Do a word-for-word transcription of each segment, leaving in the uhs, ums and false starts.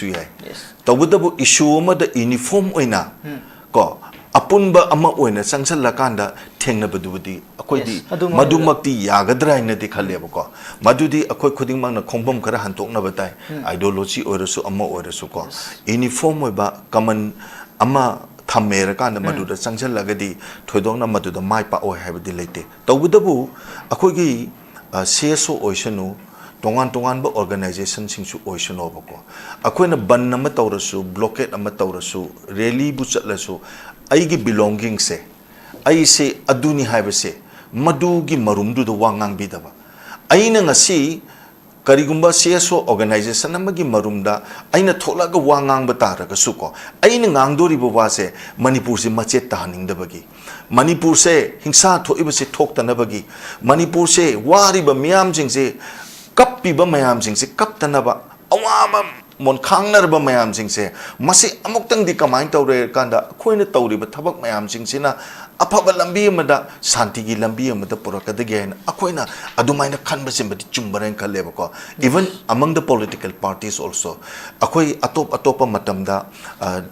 ꯌꯥꯏ꯫ Yes. ꯇꯧꯕꯇꯕꯨ issue ꯑꯃꯗ uniform ꯑꯣꯏꯅ ꯀꯣ, ꯑꯄꯨꯟꯕ ꯑꯃ ꯑꯣꯏꯅ ꯆꯪꯁꯤꯜꯂꯀꯥꯟꯗ ꯊꯦꯡꯅꯕꯗꯨꯕꯨꯗꯤ ꯑꯩꯈꯣꯏꯗꯤ Yes, ꯑꯗꯨꯃꯛ ꯃꯗꯨꯃꯛꯇꯤ ꯌꯥꯒꯗ꯭ꯔꯥ ꯍꯥꯏꯅꯗꯤ ꯈꯜꯂꯦꯕꯀꯣ꯫ ꯃꯗꯨꯗꯤ ꯑꯩꯈꯣꯏ ꯈꯨꯗꯤꯡꯃꯛꯅ ꯈꯣꯡꯐꯝ ꯈꯔ ꯍꯟꯗꯣꯛꯅꯕ ꯇꯥꯏ꯫ Ideology ꯑꯣꯏꯔꯁꯨ ꯑꯃ ꯑꯣꯏꯔꯁꯨ ꯀꯣ꯫ Uniform ꯑꯣꯏꯕ common ꯑꯃ ꯊꯝꯃꯦꯔꯀꯥꯟꯗ ꯃꯗꯨꯗ ꯆꯪꯁꯤꯜꯂꯒꯗꯤ ꯊꯣꯏꯗꯣꯛꯅ ꯃꯗꯨꯗ ꯃꯥꯏ ꯄꯥꯛꯑꯣꯏ ꯍꯥꯏꯕꯗꯤ ꯂꯩꯇꯦ꯫ ꯇꯧꯕꯇꯕꯨ ꯑꯩꯈꯣꯏꯒꯤ, ꯑ, C S O ꯑꯣꯏꯁꯅꯨ, ꯇꯣꯉꯥꯟ ꯇꯣꯉꯥꯟꯕ organizationꯁꯤꯡꯁꯨ ꯑꯣꯏꯁꯅꯣꯕꯀꯣ, ꯑꯩꯈꯣꯏꯅ ꯕꯟ ꯑꯃ ꯇꯧꯔꯁꯨ, blockade ꯑꯃ ꯇꯧꯔꯁꯨ, rallyꯕꯨ ꯆꯠꯂꯁꯨ, ꯑꯩꯒꯤ belongingꯁꯦ, ꯑꯩꯁꯦ ꯑꯗꯨꯅꯤ ꯍꯥꯏꯕꯁꯦ, ꯃꯗꯨꯒꯤ ꯃꯔꯨꯝꯗꯨꯗ ꯋꯥ ꯉꯥꯡꯕꯤꯗꯕ꯫ ꯑꯩꯅ ꯉꯁꯤ ꯀꯔꯤꯒꯨꯝꯕ C S O organization ꯑꯃꯒꯤ ꯃꯔꯨꯝꯗ ꯑꯩꯅ ꯊꯣꯛꯂꯛꯑꯒ ꯋꯥ ꯉꯥꯡꯕ ꯇꯥꯔꯒꯁꯨꯀꯣ, ꯑꯩꯅ ꯉꯥꯡꯗꯣꯔꯤꯕ ꯋꯥꯁꯦ ꯃꯅꯤꯄꯨꯔꯁꯦ ꯃꯆꯦꯠ ꯇꯥꯍꯟꯅꯤꯡꯗꯕꯒꯤ, ꯃꯅꯤꯄꯨꯔꯁꯦ ꯍꯤꯡꯁꯥ ꯊꯣꯛꯏꯕꯁꯦ ꯊꯣꯛꯇꯅꯕꯒꯤ, ꯃꯅꯤꯄꯨꯔꯁꯦ ꯋꯥꯔꯤꯕ ꯃꯤꯌꯥꯝꯁꯤꯡꯁꯦ, ꯀꯞꯄꯤꯕ ꯃꯌꯥꯝꯁꯤꯡꯁꯦ ꯀꯞꯇꯅꯕ, ꯑꯋꯥꯕ ꯃꯣꯟꯈꯥꯡꯅꯔꯕ ꯃꯌꯥꯝꯁꯤꯡꯁꯦ, ꯃꯁꯤ ꯑꯃꯨꯛꯇꯪꯗꯤ ꯀꯃꯥꯏꯅ ꯇꯧꯔꯦ ꯀꯥꯟꯗ ꯑꯩꯈꯣꯏꯅ ꯇꯧꯔꯤꯕ ꯊꯕꯛ ꯃꯌꯥꯝꯁꯤꯡꯁꯤꯅ ꯑꯐꯕ ꯂꯝꯕꯤ ꯑꯃꯗ, ꯁꯥꯟꯇꯤꯒꯤ ꯂꯝꯕꯤ ꯑꯃꯗ ꯄꯨꯔꯛꯀꯗꯒꯦ ꯍꯥꯏꯅ ꯑꯩꯈꯣꯏꯅ ꯑꯗꯨꯃꯥꯏꯅ ꯈꯟꯕꯁꯤꯃꯗꯤ ꯆꯨꯝꯕ꯭ꯔꯥ ꯍꯥꯏꯅ ꯈꯜꯂꯦꯕꯀꯣ꯫ Even among the political parties also, ꯑꯩꯈꯣꯏ ꯑꯇꯣꯞ ꯑꯇꯣꯞꯄ ꯃꯇꯝꯗ, ꯑ,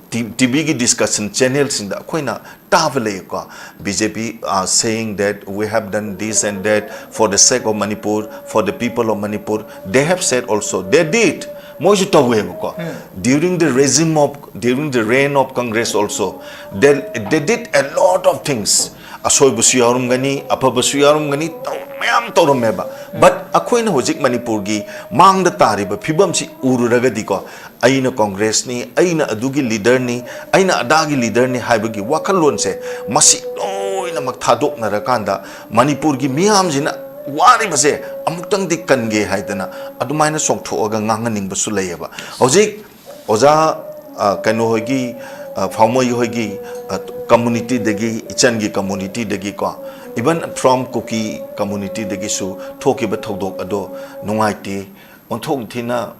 ꯇꯤ-, TVꯒꯤ discussion channelꯁꯤꯡꯗ ꯑꯩꯈꯣꯏꯅ ꯇꯥꯕ ꯂꯩꯌꯦꯀꯣ, B J P are saying that we have done this and that for the sake of Manipur, for the people of Manipur. They have said also, they did. ꯃꯣꯏꯁꯨ ꯇꯧꯋꯦꯕꯀꯣ꯫ During the regime of, during the reign of Congress also, they, they did a lot of things. ꯑꯁꯣꯏꯕꯁꯨ ꯌꯥꯎꯔꯝꯒꯅꯤ, ꯑꯐꯕꯁꯨ ꯌꯥꯎꯔꯝꯒꯅꯤ, ꯇꯧ-, ꯃꯌꯥꯝ ꯇꯧꯔꯝꯃꯦꯕ꯫ But ꯑꯩꯈꯣꯏꯅ ꯍꯧꯖꯤꯛ ꯃꯅꯤꯄꯨꯔꯒꯤ ꯃꯥꯡꯗ ꯇꯥꯔꯤꯕ ꯐꯤꯕꯝꯁꯤ ꯎꯔꯨꯔꯒꯗꯤꯀꯣ, ꯑꯩꯅ Congressꯅꯤ, ꯑꯩꯅ ꯑꯗꯨꯒꯤ leaderꯅꯤ, ꯑꯩꯅ ꯑꯗꯥꯒꯤ leaderꯅꯤ ꯍꯥꯏꯕꯒꯤ ꯋꯥꯈꯜꯂꯣꯟꯁꯦ, ꯃꯁꯤ ꯂꯣꯏꯅꯃꯛ ꯊꯥꯗꯣꯛꯅꯔꯀꯥꯟꯗ ꯃꯅꯤꯄꯨꯔꯒꯤ ꯃꯤꯌꯥꯝꯁꯤꯅ ꯋꯥꯔꯤꯕꯁꯦ ꯑꯃꯨꯛꯇꯪꯗꯤ ꯀꯟꯒꯦ ꯍꯥꯏꯗꯅ ꯑꯗꯨꯃꯥꯏꯅ ꯆꯣꯡꯊꯣꯛꯑꯒ ꯉꯥꯡꯍꯟꯅꯤꯡꯕꯁꯨ ꯂꯩꯌꯦꯕ꯫ ꯍꯧꯖꯤꯛ ꯑꯣꯖꯥ, ꯑ, ꯀꯩꯅꯣ ꯍꯣꯏꯒꯤ, ꯑ, ꯐꯥꯎꯃꯩ ꯍꯣꯏꯒꯤ, ꯑ, communityꯗꯒꯤ, ꯏꯆꯟꯒꯤ communityꯗꯒꯤꯀꯣ, even from ꯀꯨꯀꯤ communityꯗꯒꯤꯁꯨ ꯊꯣꯛꯈꯤꯕ ꯊꯧꯗꯣꯛ ꯑꯗꯣ ꯅꯨꯡꯉꯥꯏꯇꯦ, ꯑꯣꯟꯊꯣꯛ ꯊꯤꯅ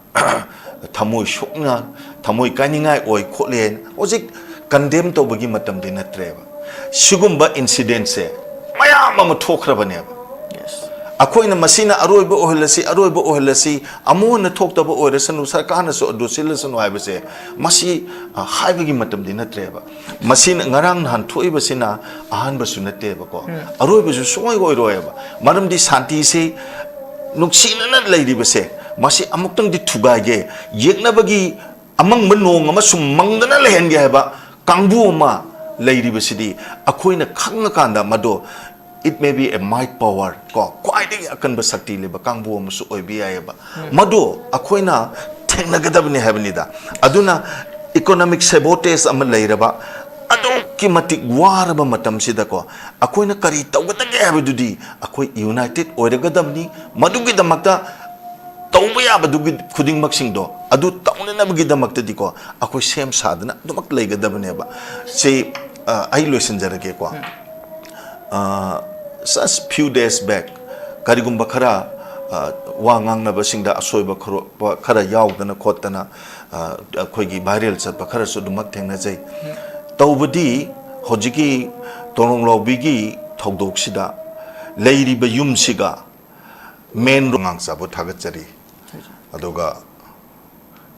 ꯊꯃꯣꯏ ꯁꯣꯛꯅ, ꯊꯃꯣꯏ ꯀꯥꯏꯅꯤꯡꯉꯥꯏ ꯑꯣꯏ ꯈꯣꯠꯂꯦ ꯍꯥꯏꯅ ꯍꯧꯖꯤꯛ condemn ꯇꯧꯕꯒꯤ ꯃꯇꯝꯗꯤ ꯅꯠꯇ꯭ꯔꯦꯕ꯫ ꯁꯤꯒꯨꯝꯕ incidentꯁꯦ ꯃꯌꯥꯝ ꯑꯃ ꯊꯣꯛꯈ꯭ꯔꯕꯅꯦꯕ꯫ Yes. ꯑꯩꯈꯣꯏꯅ ꯃꯁꯤꯅ ꯑꯔꯣꯏꯕ ꯑꯣꯏꯍꯜꯂꯁꯤ, ꯑꯔꯣꯏꯕ ꯑꯣꯏꯍꯜꯂꯁꯤ, ꯑꯃꯨꯛ ꯍꯟꯅ ꯊꯣꯛꯇꯕ ꯑꯣꯏꯔꯁꯅꯨ, ꯁꯔꯀꯥꯔꯅꯁꯨ ꯑꯗꯨ ꯁꯤꯜꯂꯁꯅꯨ ꯍꯥꯏꯕꯁꯦ, ꯃꯁꯤ, ꯑ, ꯍꯥꯏꯕꯒꯤ ꯃꯇꯝꯗꯤ ꯅꯠꯇ꯭ꯔꯦꯕ꯫ ꯃꯁꯤꯅ ꯉꯔꯥꯡ ꯅꯍꯥꯟ ꯊꯣꯛꯏꯕꯁꯤꯅ ꯑꯍꯥꯟꯕꯁꯨ ꯅꯠꯇꯦꯕꯀꯣ, ꯑꯔꯣꯏꯕꯁꯨ ꯁꯨꯡꯑꯣꯏ ꯑꯣꯏꯔꯣꯏꯕ꯫ ꯃꯔꯝꯗꯤ ꯁꯥꯟꯇꯤꯁꯤ ꯅꯨꯡꯁꯤꯅꯅ ꯂꯩꯔꯤꯕꯁꯦ, ꯃꯁꯤ ꯑꯃꯨꯛꯇꯪꯗꯤ ꯊꯨꯒꯥꯏꯒꯦ, ꯌꯦꯛꯅꯕꯒꯤ ꯑꯃꯪꯕ ꯅꯣꯡ ꯑꯃ ꯁꯨꯝ ꯃꯪꯗꯅ ꯂꯩꯍꯟꯒꯦ ꯍꯥꯏꯕ ꯀꯥꯡꯕꯨ ꯑꯃ ꯂꯩꯔꯤꯕꯁꯤꯗꯤ, ꯑꯩꯈꯣꯏꯅ ꯈꯪꯉꯀꯥꯟꯗ ꯃꯗꯣ, it may be a might power, ꯀꯣ, ꯈ꯭ꯋꯥꯏꯗꯒꯤ ꯑꯀꯟꯕ ꯁꯛꯇꯤ ꯂꯩꯕ ꯀꯥꯡꯕꯨ ꯑꯃꯁꯨ ꯑꯣꯏꯕ ꯌꯥꯏꯑꯕ꯫ ꯃꯗꯣ ꯑꯩꯈꯣꯏꯅ ꯊꯦꯡꯅꯒꯗꯕꯅꯤ ꯍꯥꯏꯕꯅꯤꯗ꯫ ꯑꯗꯨꯅ economic sabotage ꯑꯃ ꯂꯩꯔꯕ, ꯑꯗꯨꯛꯀꯤ ꯃꯇꯤꯛ ꯋꯥꯔꯕ ꯃꯇꯝꯁꯤꯗꯀꯣ, ꯑꯩꯈꯣꯏꯅ ꯀꯔꯤ ꯇꯧꯒꯗꯒꯦ ꯍꯥꯏꯕꯗꯨꯗꯤ ꯑꯩꯈꯣꯏ united ꯑꯣꯏꯔꯒꯗꯕꯅꯤ꯫ ꯃꯗꯨꯒꯤꯗꯃꯛꯇ ꯇꯧꯕ ꯌꯥꯕꯗꯨꯒꯤ ꯈꯨꯗꯤꯡꯃꯛꯁꯤꯡꯗꯣ ꯑꯗꯨ ꯇꯧꯅꯅꯕꯒꯤꯗꯃꯛꯇꯗꯤꯀꯣ, ꯑꯩꯈꯣꯏ ꯁꯦꯝ ꯁꯥꯗꯅ ꯑꯗꯨꯃꯛ ꯂꯩꯒꯗꯕꯅꯦꯕ꯫ ꯁꯤ, ꯑ, ꯑꯩ ꯂꯣꯏꯁꯤꯟꯖꯔꯒꯦꯀꯣ꯫ ꯑ, just few days back, ꯀꯔꯤꯒꯨꯝꯕ ꯈꯔ, ꯑ, ꯋꯥ ꯉꯥꯡꯅꯕꯁꯤꯡꯗ ꯑꯁꯣꯏꯕ ꯈꯔ, ꯈꯔ ꯌꯥꯎꯗꯅ ꯈꯣꯠꯇꯅ, ꯑ, ꯑꯩꯈꯣꯏꯒꯤ viral ꯆꯠꯄ ꯈꯔꯁꯨ ꯑꯗꯨꯃꯛ ꯊꯦꯡꯅꯖꯩ꯫ ꯇꯧꯕꯗꯤ ꯍꯧꯖꯤꯛꯀꯤ ꯇꯣꯔꯣꯡꯂꯥꯎꯕꯤꯒꯤ ꯊꯧꯗꯣꯛꯁꯤꯗ ꯂꯩꯔꯤꯕ ꯌꯨꯝꯁꯤꯒ main road ꯉꯥꯡꯆꯥꯕꯨ ꯊꯥꯒꯠꯆꯔꯤ꯫ ꯑꯗꯨꯒ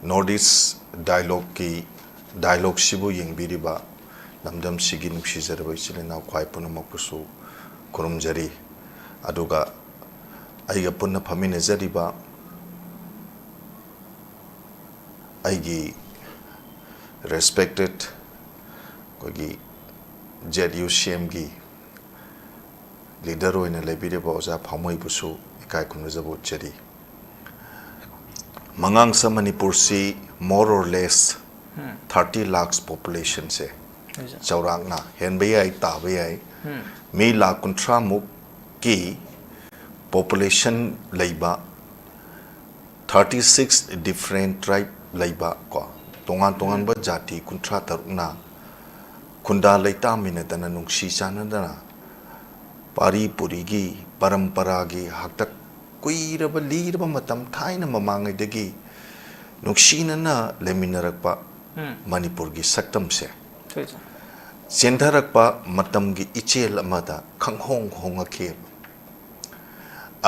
North East Dialogueꯀꯤ dialogueꯁꯤꯕꯨ ꯌꯦꯡꯕꯤꯔꯤꯕ ꯂꯝꯗꯝꯁꯤꯒꯤ ꯅꯨꯡꯁꯤꯖꯔꯕ ꯏꯆꯤꯜ ꯏꯅꯥꯎ ꯈ꯭ꯋꯥꯏ ꯄꯨꯝꯅꯃꯛꯄꯨꯁꯨ ꯈꯨꯔꯨꯝꯖꯔꯤ꯫ ꯑꯗꯨꯒ ꯑꯩꯒ ꯄꯨꯟꯅ ꯐꯝꯃꯤꯟꯅꯖꯔꯤꯕ ꯑꯩꯒꯤ respected ꯑꯩꯈꯣꯏꯒꯤ ZUCMꯒꯤ leader ꯑꯣꯏꯅ ꯂꯩꯕꯤꯔꯤꯕ ꯑꯣꯖꯥ ꯐꯥꯎꯃꯩꯕꯨꯁꯨ ꯏꯀꯥꯏ ꯈꯨꯝꯅꯖꯕ ꯎꯠꯆꯔꯤ꯫ ꯃꯉꯥꯡꯁ ꯃꯅꯤꯄꯨꯔꯁꯤ more or less thirty lakhs populationꯁꯦ, ꯆꯥꯎꯔꯥꯛꯅ ꯍꯦꯟꯕ ꯌꯥꯏ, ꯇꯥꯕ ꯌꯥꯏ, ꯃꯤ ꯂꯥꯈ ꯀꯨꯟꯊ꯭ꯔꯥꯃꯨꯛꯀꯤ population ꯂꯩꯕ, thirty six different tribe ꯂꯩꯕ ꯀꯣ, ꯇꯣꯉꯥꯟ ꯇꯣꯉꯥꯟꯕ ꯖꯥꯇꯤ ꯀꯨꯟꯊ꯭ꯔꯥ ꯇꯔꯨꯛꯅ ꯈꯨꯟꯗꯥ ꯂꯩꯇꯥꯃꯤꯟꯅꯗꯅ, ꯅꯨꯡꯁꯤ ꯆꯥꯟꯅꯗꯅ, ꯄꯥꯔꯤ ꯄꯨꯔꯤꯒꯤ ꯄꯔꯝꯄꯔꯥꯒꯤ ꯍꯥꯛꯇꯛ ꯀꯨꯏꯔꯕ ꯂꯤꯔꯕ ꯃꯇꯝ ꯊꯥꯏꯅ ꯃꯃꯥꯡꯉꯩꯗꯒꯤ ꯅꯨꯡꯁꯤꯅꯅ ꯂꯩꯃꯤꯟꯅꯔꯛꯄ ꯃꯅꯤꯄꯨꯔꯒꯤ ꯁꯛꯇꯝꯁꯦ ꯆꯦꯟꯊꯔꯛꯄ ꯃꯇꯝꯒꯤ ꯏꯆꯦꯜ ꯑꯃꯗ ꯈꯪꯍꯣꯡ ꯍꯣꯡꯉꯛꯈꯤꯑꯕ꯫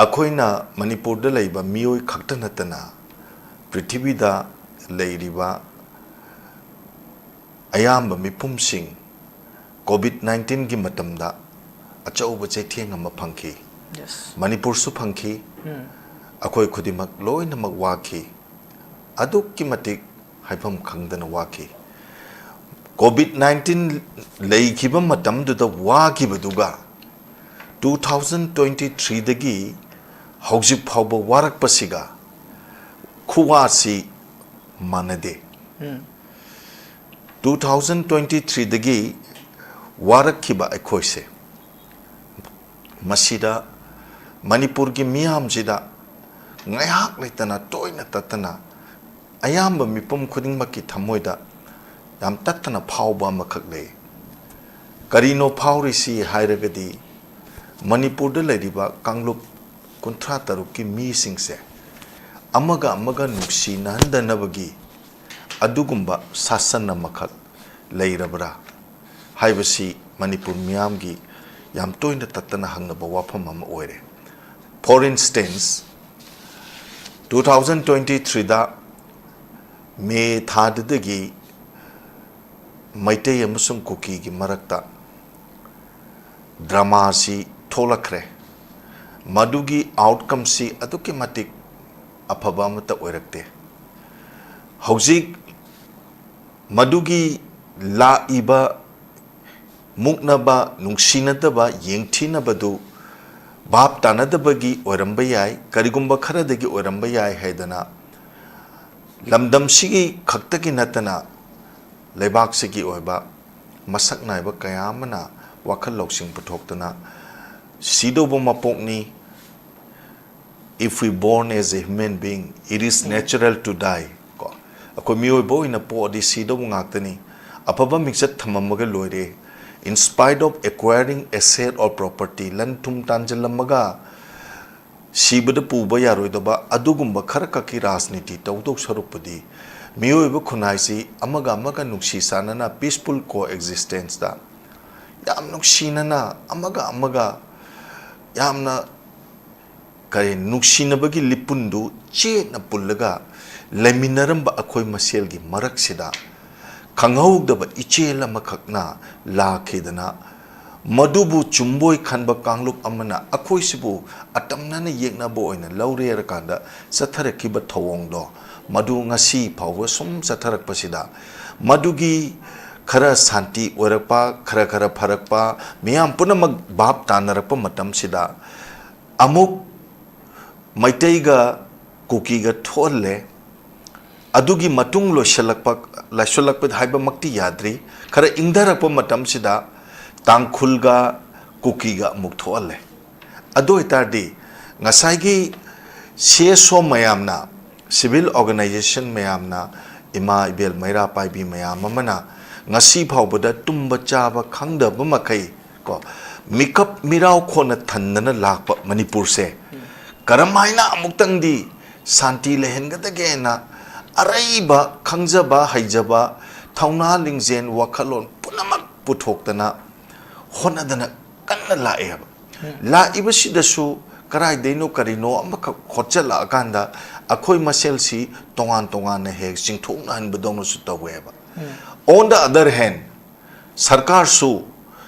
ꯑꯩꯈꯣꯏꯅ ꯃꯅꯤꯄꯨꯔꯗ ꯂꯩꯕ ꯃꯤꯑꯣꯏ ꯈꯛꯇ ꯅꯠꯇꯅ ꯄ꯭ꯔꯤꯊꯤꯕꯤꯗ ꯂꯩꯔꯤꯕ ꯑꯌꯥꯝꯕ ꯃꯤꯄꯨꯝꯁꯤꯡ ꯀꯣꯚꯤꯗ ꯅꯥꯏꯟꯇꯤꯟꯒꯤ ꯃꯇꯝꯗ ꯑꯆꯧꯕ ꯆꯩꯊꯦꯡ ꯑꯃ ꯐꯪꯈꯤ꯫ Yes. ꯃꯅꯤꯄꯨꯔꯁꯨ ꯐꯪꯈꯤ꯫ ꯎꯝ. ꯑꯩꯈꯣꯏ ꯈꯨꯗꯤꯡꯃꯛ ꯂꯣꯏꯅꯃꯛ ꯋꯥꯈꯤ꯫ ꯑꯗꯨꯛꯀꯤ ꯃꯇꯤꯛ ꯍꯥꯏꯐꯝ ꯈꯪꯗꯅ ꯋꯥꯈꯤ꯫ ꯀꯣꯚꯤꯗ ꯅꯥꯏꯟꯇꯤꯟ ꯂꯩꯈꯤꯕ ꯃꯇꯝꯗꯨꯗ ꯋꯥꯈꯤꯕꯗꯨꯒ two thousand twenty threeꯗꯒꯤ ꯍꯧꯖꯤꯛ ꯐꯥꯎꯕ ꯋꯥꯔꯛꯄꯁꯤꯒ ꯈꯨꯋꯥꯁꯤ ꯃꯥꯟꯅꯗꯦ꯫ ꯎꯝ. Two thousand twenty threeꯗꯒꯤ ꯋꯥꯔꯛꯈꯤꯕ ꯑꯩꯈꯣꯏꯁꯦ, ꯃꯁꯤꯗ ꯃꯅꯤꯄꯨꯔꯒꯤ ꯃꯤꯌꯥꯝꯁꯤꯗ ꯉꯥꯏꯍꯥꯛ ꯂꯩꯇꯅ, ꯇꯣꯏꯅ ꯇꯠꯇꯅ, ꯑꯌꯥꯝꯕ ꯃꯤꯄꯨꯝ ꯈꯨꯗꯤꯡꯃꯛꯀꯤ ꯊꯃꯣꯏꯗ ꯌꯥꯝ ꯇꯠꯇꯅ ꯐꯥꯎꯕ ꯑꯃꯈꯛ ꯂꯩ꯫ ꯀꯔꯤꯅꯣ ꯐꯥꯎꯔꯤꯁꯤ ꯍꯥꯏꯔꯒꯗꯤ, ꯃꯅꯤꯄꯨꯔꯗ ꯂꯩꯔꯤꯕ ꯀꯥꯡꯂꯨꯞ ꯀꯨꯟꯊ꯭ꯔꯥ ꯇꯔꯨꯛꯀꯤ ꯃꯤꯁꯤꯡꯁꯦ ꯑꯃꯒ ꯑꯃꯒ ꯅꯨꯡꯁꯤꯅꯍꯟꯗꯅꯕꯒꯤ ꯑꯗꯨꯒꯨꯝꯕ ꯁꯥꯁꯟ ꯑꯃꯈꯛ ꯂꯩꯔꯕ꯭ꯔꯥ ꯍꯥꯏꯕꯁꯤ ꯃꯅꯤꯄꯨꯔ ꯃꯤꯌꯥꯝꯒꯤ ꯌꯥꯝ ꯇꯣꯏꯅ ꯇꯠꯇꯅ ꯍꯪꯅꯕ ꯋꯥꯐꯝ ꯑꯃ ꯑꯣꯏꯔꯦ꯫ For instance, two thousand twenty threeꯗ ꯃꯦ ꯊꯥꯗꯨꯗꯒꯤ ꯃꯩꯇꯩ ꯑꯃꯁꯨꯡ ꯀꯨꯀꯤꯒꯤ ꯃꯔꯛꯇ ꯗ꯭ꯔꯃꯥꯁꯤ ꯊꯣꯛꯂꯛꯈ꯭ꯔꯦ꯫ ꯃꯗꯨꯒꯤ ꯑꯥꯎꯠꯀꯝꯁꯤ ꯑꯗꯨꯛꯀꯤ ꯃꯇꯤꯛ ꯑꯐꯕ ꯑꯃꯠꯇ ꯑꯣꯏꯔꯛꯇꯦ꯫ ꯍꯧꯖꯤꯛ ꯃꯗꯨꯒꯤ ꯂꯥꯛꯏꯕ ꯃꯨꯛꯅꯕ, ꯅꯨꯡꯁꯤꯅꯗꯕ, ꯌꯦꯡꯊꯤꯅꯕꯗꯨ ꯚꯥꯞ ꯇꯥꯅꯗꯕꯒꯤ ꯑꯣꯏꯔꯝꯕ ꯌꯥꯏ, ꯀꯔꯤꯒꯨꯝꯕ ꯈꯔꯗꯒꯤ ꯑꯣꯏꯔꯝꯕ ꯌꯥꯏ ꯍꯥꯏꯗꯅ ꯂꯝꯗꯝꯁꯤꯒꯤ ꯈꯛꯇꯒꯤ ꯅꯠꯇꯅ ꯂꯩꯕꯥꯛꯁꯤꯒꯤ ꯑꯣꯏꯕ ꯃꯁꯛ ꯅꯥꯏꯕ ꯀꯌꯥ ꯑꯃꯅ ꯋꯥꯈꯜ ꯂꯧꯁꯤꯡ ꯄꯨꯊꯣꯛꯇꯨꯅ ꯁꯤꯗꯧꯕ ꯃꯄꯣꯛꯅꯤ, if we born as a human being, it is natural to die. ꯀꯣ, ꯑꯩꯈꯣꯏ ꯃꯤꯑꯣꯏꯕ ꯑꯣꯏꯅ ꯄꯣꯛꯑꯗꯤ ꯁꯤꯗꯧꯕ ꯉꯥꯛꯇꯅꯤ, ꯑꯐꯕ ꯃꯤꯡꯆꯠ ꯊꯝꯃꯝꯃꯒ ꯂꯣꯏꯔꯦ, in spite of acquiring asset or property, ꯂꯟ ꯊꯨꯝ ꯇꯥꯟꯁꯤꯜꯂꯝꯃꯒ ꯁꯤꯕꯗ ꯄꯨꯕ ꯌꯥꯔꯣꯏꯗꯕ ꯑꯗꯨꯒꯨꯝꯕ ꯈꯔ ꯈꯛꯀꯤ ꯔꯥꯖꯅꯤꯇꯤ ꯇꯧꯗꯧ ꯁꯔꯨꯛꯄꯨꯗꯤ, ꯃꯤꯑꯣꯏꯕ ꯈꯨꯟꯅꯥꯏꯁꯤ ꯑꯃꯒ ꯑꯃꯒ ꯅꯨꯡꯁꯤ ꯆꯥꯟꯅꯅ peaceful coexistenceꯇ ꯌꯥꯝ ꯅꯨꯡꯁꯤꯅꯅ ꯑꯃꯒ ꯑꯃꯒ ꯌꯥꯝꯅ ꯀꯔꯤ, ꯅꯨꯡꯁꯤꯅꯕꯒꯤ ꯂꯤꯄꯨꯟꯗꯨ ꯆꯦꯠꯅ ꯄꯨꯜꯂꯒ ꯂꯩꯃꯤꯟꯅꯔꯝꯕ ꯑꯩꯈꯣꯏ ꯃꯁꯦꯜꯒꯤ ꯃꯔꯛꯁꯤꯗ ꯈꯪꯍꯧꯗꯕ ꯏꯆꯦꯜ ꯑꯃꯈꯛꯅ ꯂꯥꯛꯈꯤꯗꯅ, ꯃꯗꯨꯕꯨ ꯆꯨꯝꯕꯣꯏ ꯈꯟꯕ ꯀꯥꯡꯂꯨꯞ ꯑꯃꯅ ꯑꯩꯈꯣꯏꯁꯤꯕꯨ ꯑꯇꯝꯅꯅ ꯌꯦꯛꯅꯕ ꯑꯣꯏꯅ ꯂꯧꯔꯦ ꯍꯥꯏꯔꯀꯥꯟꯗ ꯆꯠꯊꯔꯛꯈꯤꯕ ꯊꯧꯑꯣꯡꯗꯣ, ꯃꯗꯨ ꯉꯁꯤ ꯐꯥꯎꯕ ꯁꯨꯝ ꯆꯠꯊꯔꯛꯄꯁꯤꯗ, ꯃꯗꯨꯒꯤ ꯈꯔ ꯁꯥꯟꯇꯤ ꯑꯣꯏꯔꯛꯄ, ꯈꯔ ꯈꯔ ꯐꯔꯛꯄ, ꯃꯤꯌꯥꯝ ꯄꯨꯝꯅꯃꯛ ꯚꯥꯞ ꯇꯥꯅꯔꯛꯄ ꯃꯇꯝꯁꯤꯗ, ꯑꯃꯨꯛ ꯃꯩꯇꯩꯒ ꯀꯨꯀꯤꯒ ꯊꯣꯛꯍꯜꯂꯦ꯫ ꯑꯗꯨꯒꯤ ꯃꯇꯨꯡ ꯂꯣꯏꯁꯤꯜꯂꯛꯄ, ꯂꯣꯏꯁꯤꯜꯂꯛꯄ ꯍꯥꯏꯕꯃꯛꯇꯤ ꯌꯥꯗ꯭ꯔꯤ, ꯈꯔ ꯏꯪꯊꯔꯛꯄ ꯃꯇꯝꯁꯤꯗ ꯇꯥꯡꯈꯨꯜꯒ ꯀꯨꯀꯤꯒ ꯑꯃꯨꯛ ꯊꯣꯛꯍꯜꯂꯦ꯫ ꯑꯗꯨ ꯑꯣꯏꯇꯥꯔꯗꯤ ꯉꯁꯥꯏꯒꯤ ꯁꯤ ꯑꯦꯁ ꯑꯣ ꯃꯌꯥꯝꯅ, civil organization ꯃꯌꯥꯝꯅ, ꯏꯃꯥ ꯏꯕꯦꯜ ꯃꯩꯔꯥ ꯄꯥꯏꯕꯤ ꯃꯌꯥꯝ ꯑꯃꯅ ꯉꯁꯤ ꯐꯥꯎꯕꯗ ꯇꯨꯝꯕ ꯆꯥꯕ ꯈꯪꯗꯕ ꯃꯈꯩ ꯀꯣ, ꯃꯤꯀꯞ ꯃꯤꯔꯥꯎ ꯈꯣꯟꯅ ꯊꯟꯗꯅ ꯂꯥꯛꯄ ꯃꯅꯤꯄꯨꯔꯁꯦ ꯀꯔꯝꯍꯥꯏꯅ ꯑꯃꯨꯛꯇꯪꯗꯤ ꯁꯥꯟꯇꯤ ꯂꯩꯍꯟꯒꯗꯒꯦꯅ ꯑꯔꯩꯕ ꯈꯪꯖꯕ ꯍꯩꯖꯕ, ꯊꯧꯅꯥ ꯂꯤꯡꯖꯦꯜ ꯋꯥꯈꯜꯂꯣꯟ ꯄꯨꯝꯅꯃꯛ ꯄꯨꯊꯣꯛꯇꯅ ꯍꯣꯠꯅꯗꯅ ꯀꯟꯅ ꯂꯥꯛꯑꯦꯕ꯫ ꯂꯥꯛꯏꯕꯁꯤꯗꯁꯨ ꯀꯔꯥꯏꯗꯩꯅꯣ ꯀꯔꯤꯅꯣ ꯑꯃꯈꯛ ꯍꯣꯠꯆꯜꯂꯛꯑꯀꯥꯟꯗ ꯑꯩꯈꯣꯏ ꯃꯁꯦꯜꯁꯤ ꯇꯣꯉꯥꯟ ꯇꯣꯉꯥꯟꯅ ꯍꯦꯛ ꯆꯤꯡꯊꯣꯛꯅꯍꯟꯕꯗꯧꯅꯁꯨ ꯇꯧꯋꯦꯕ꯫ On the other hand, ꯁꯔꯀꯥꯔꯁꯨ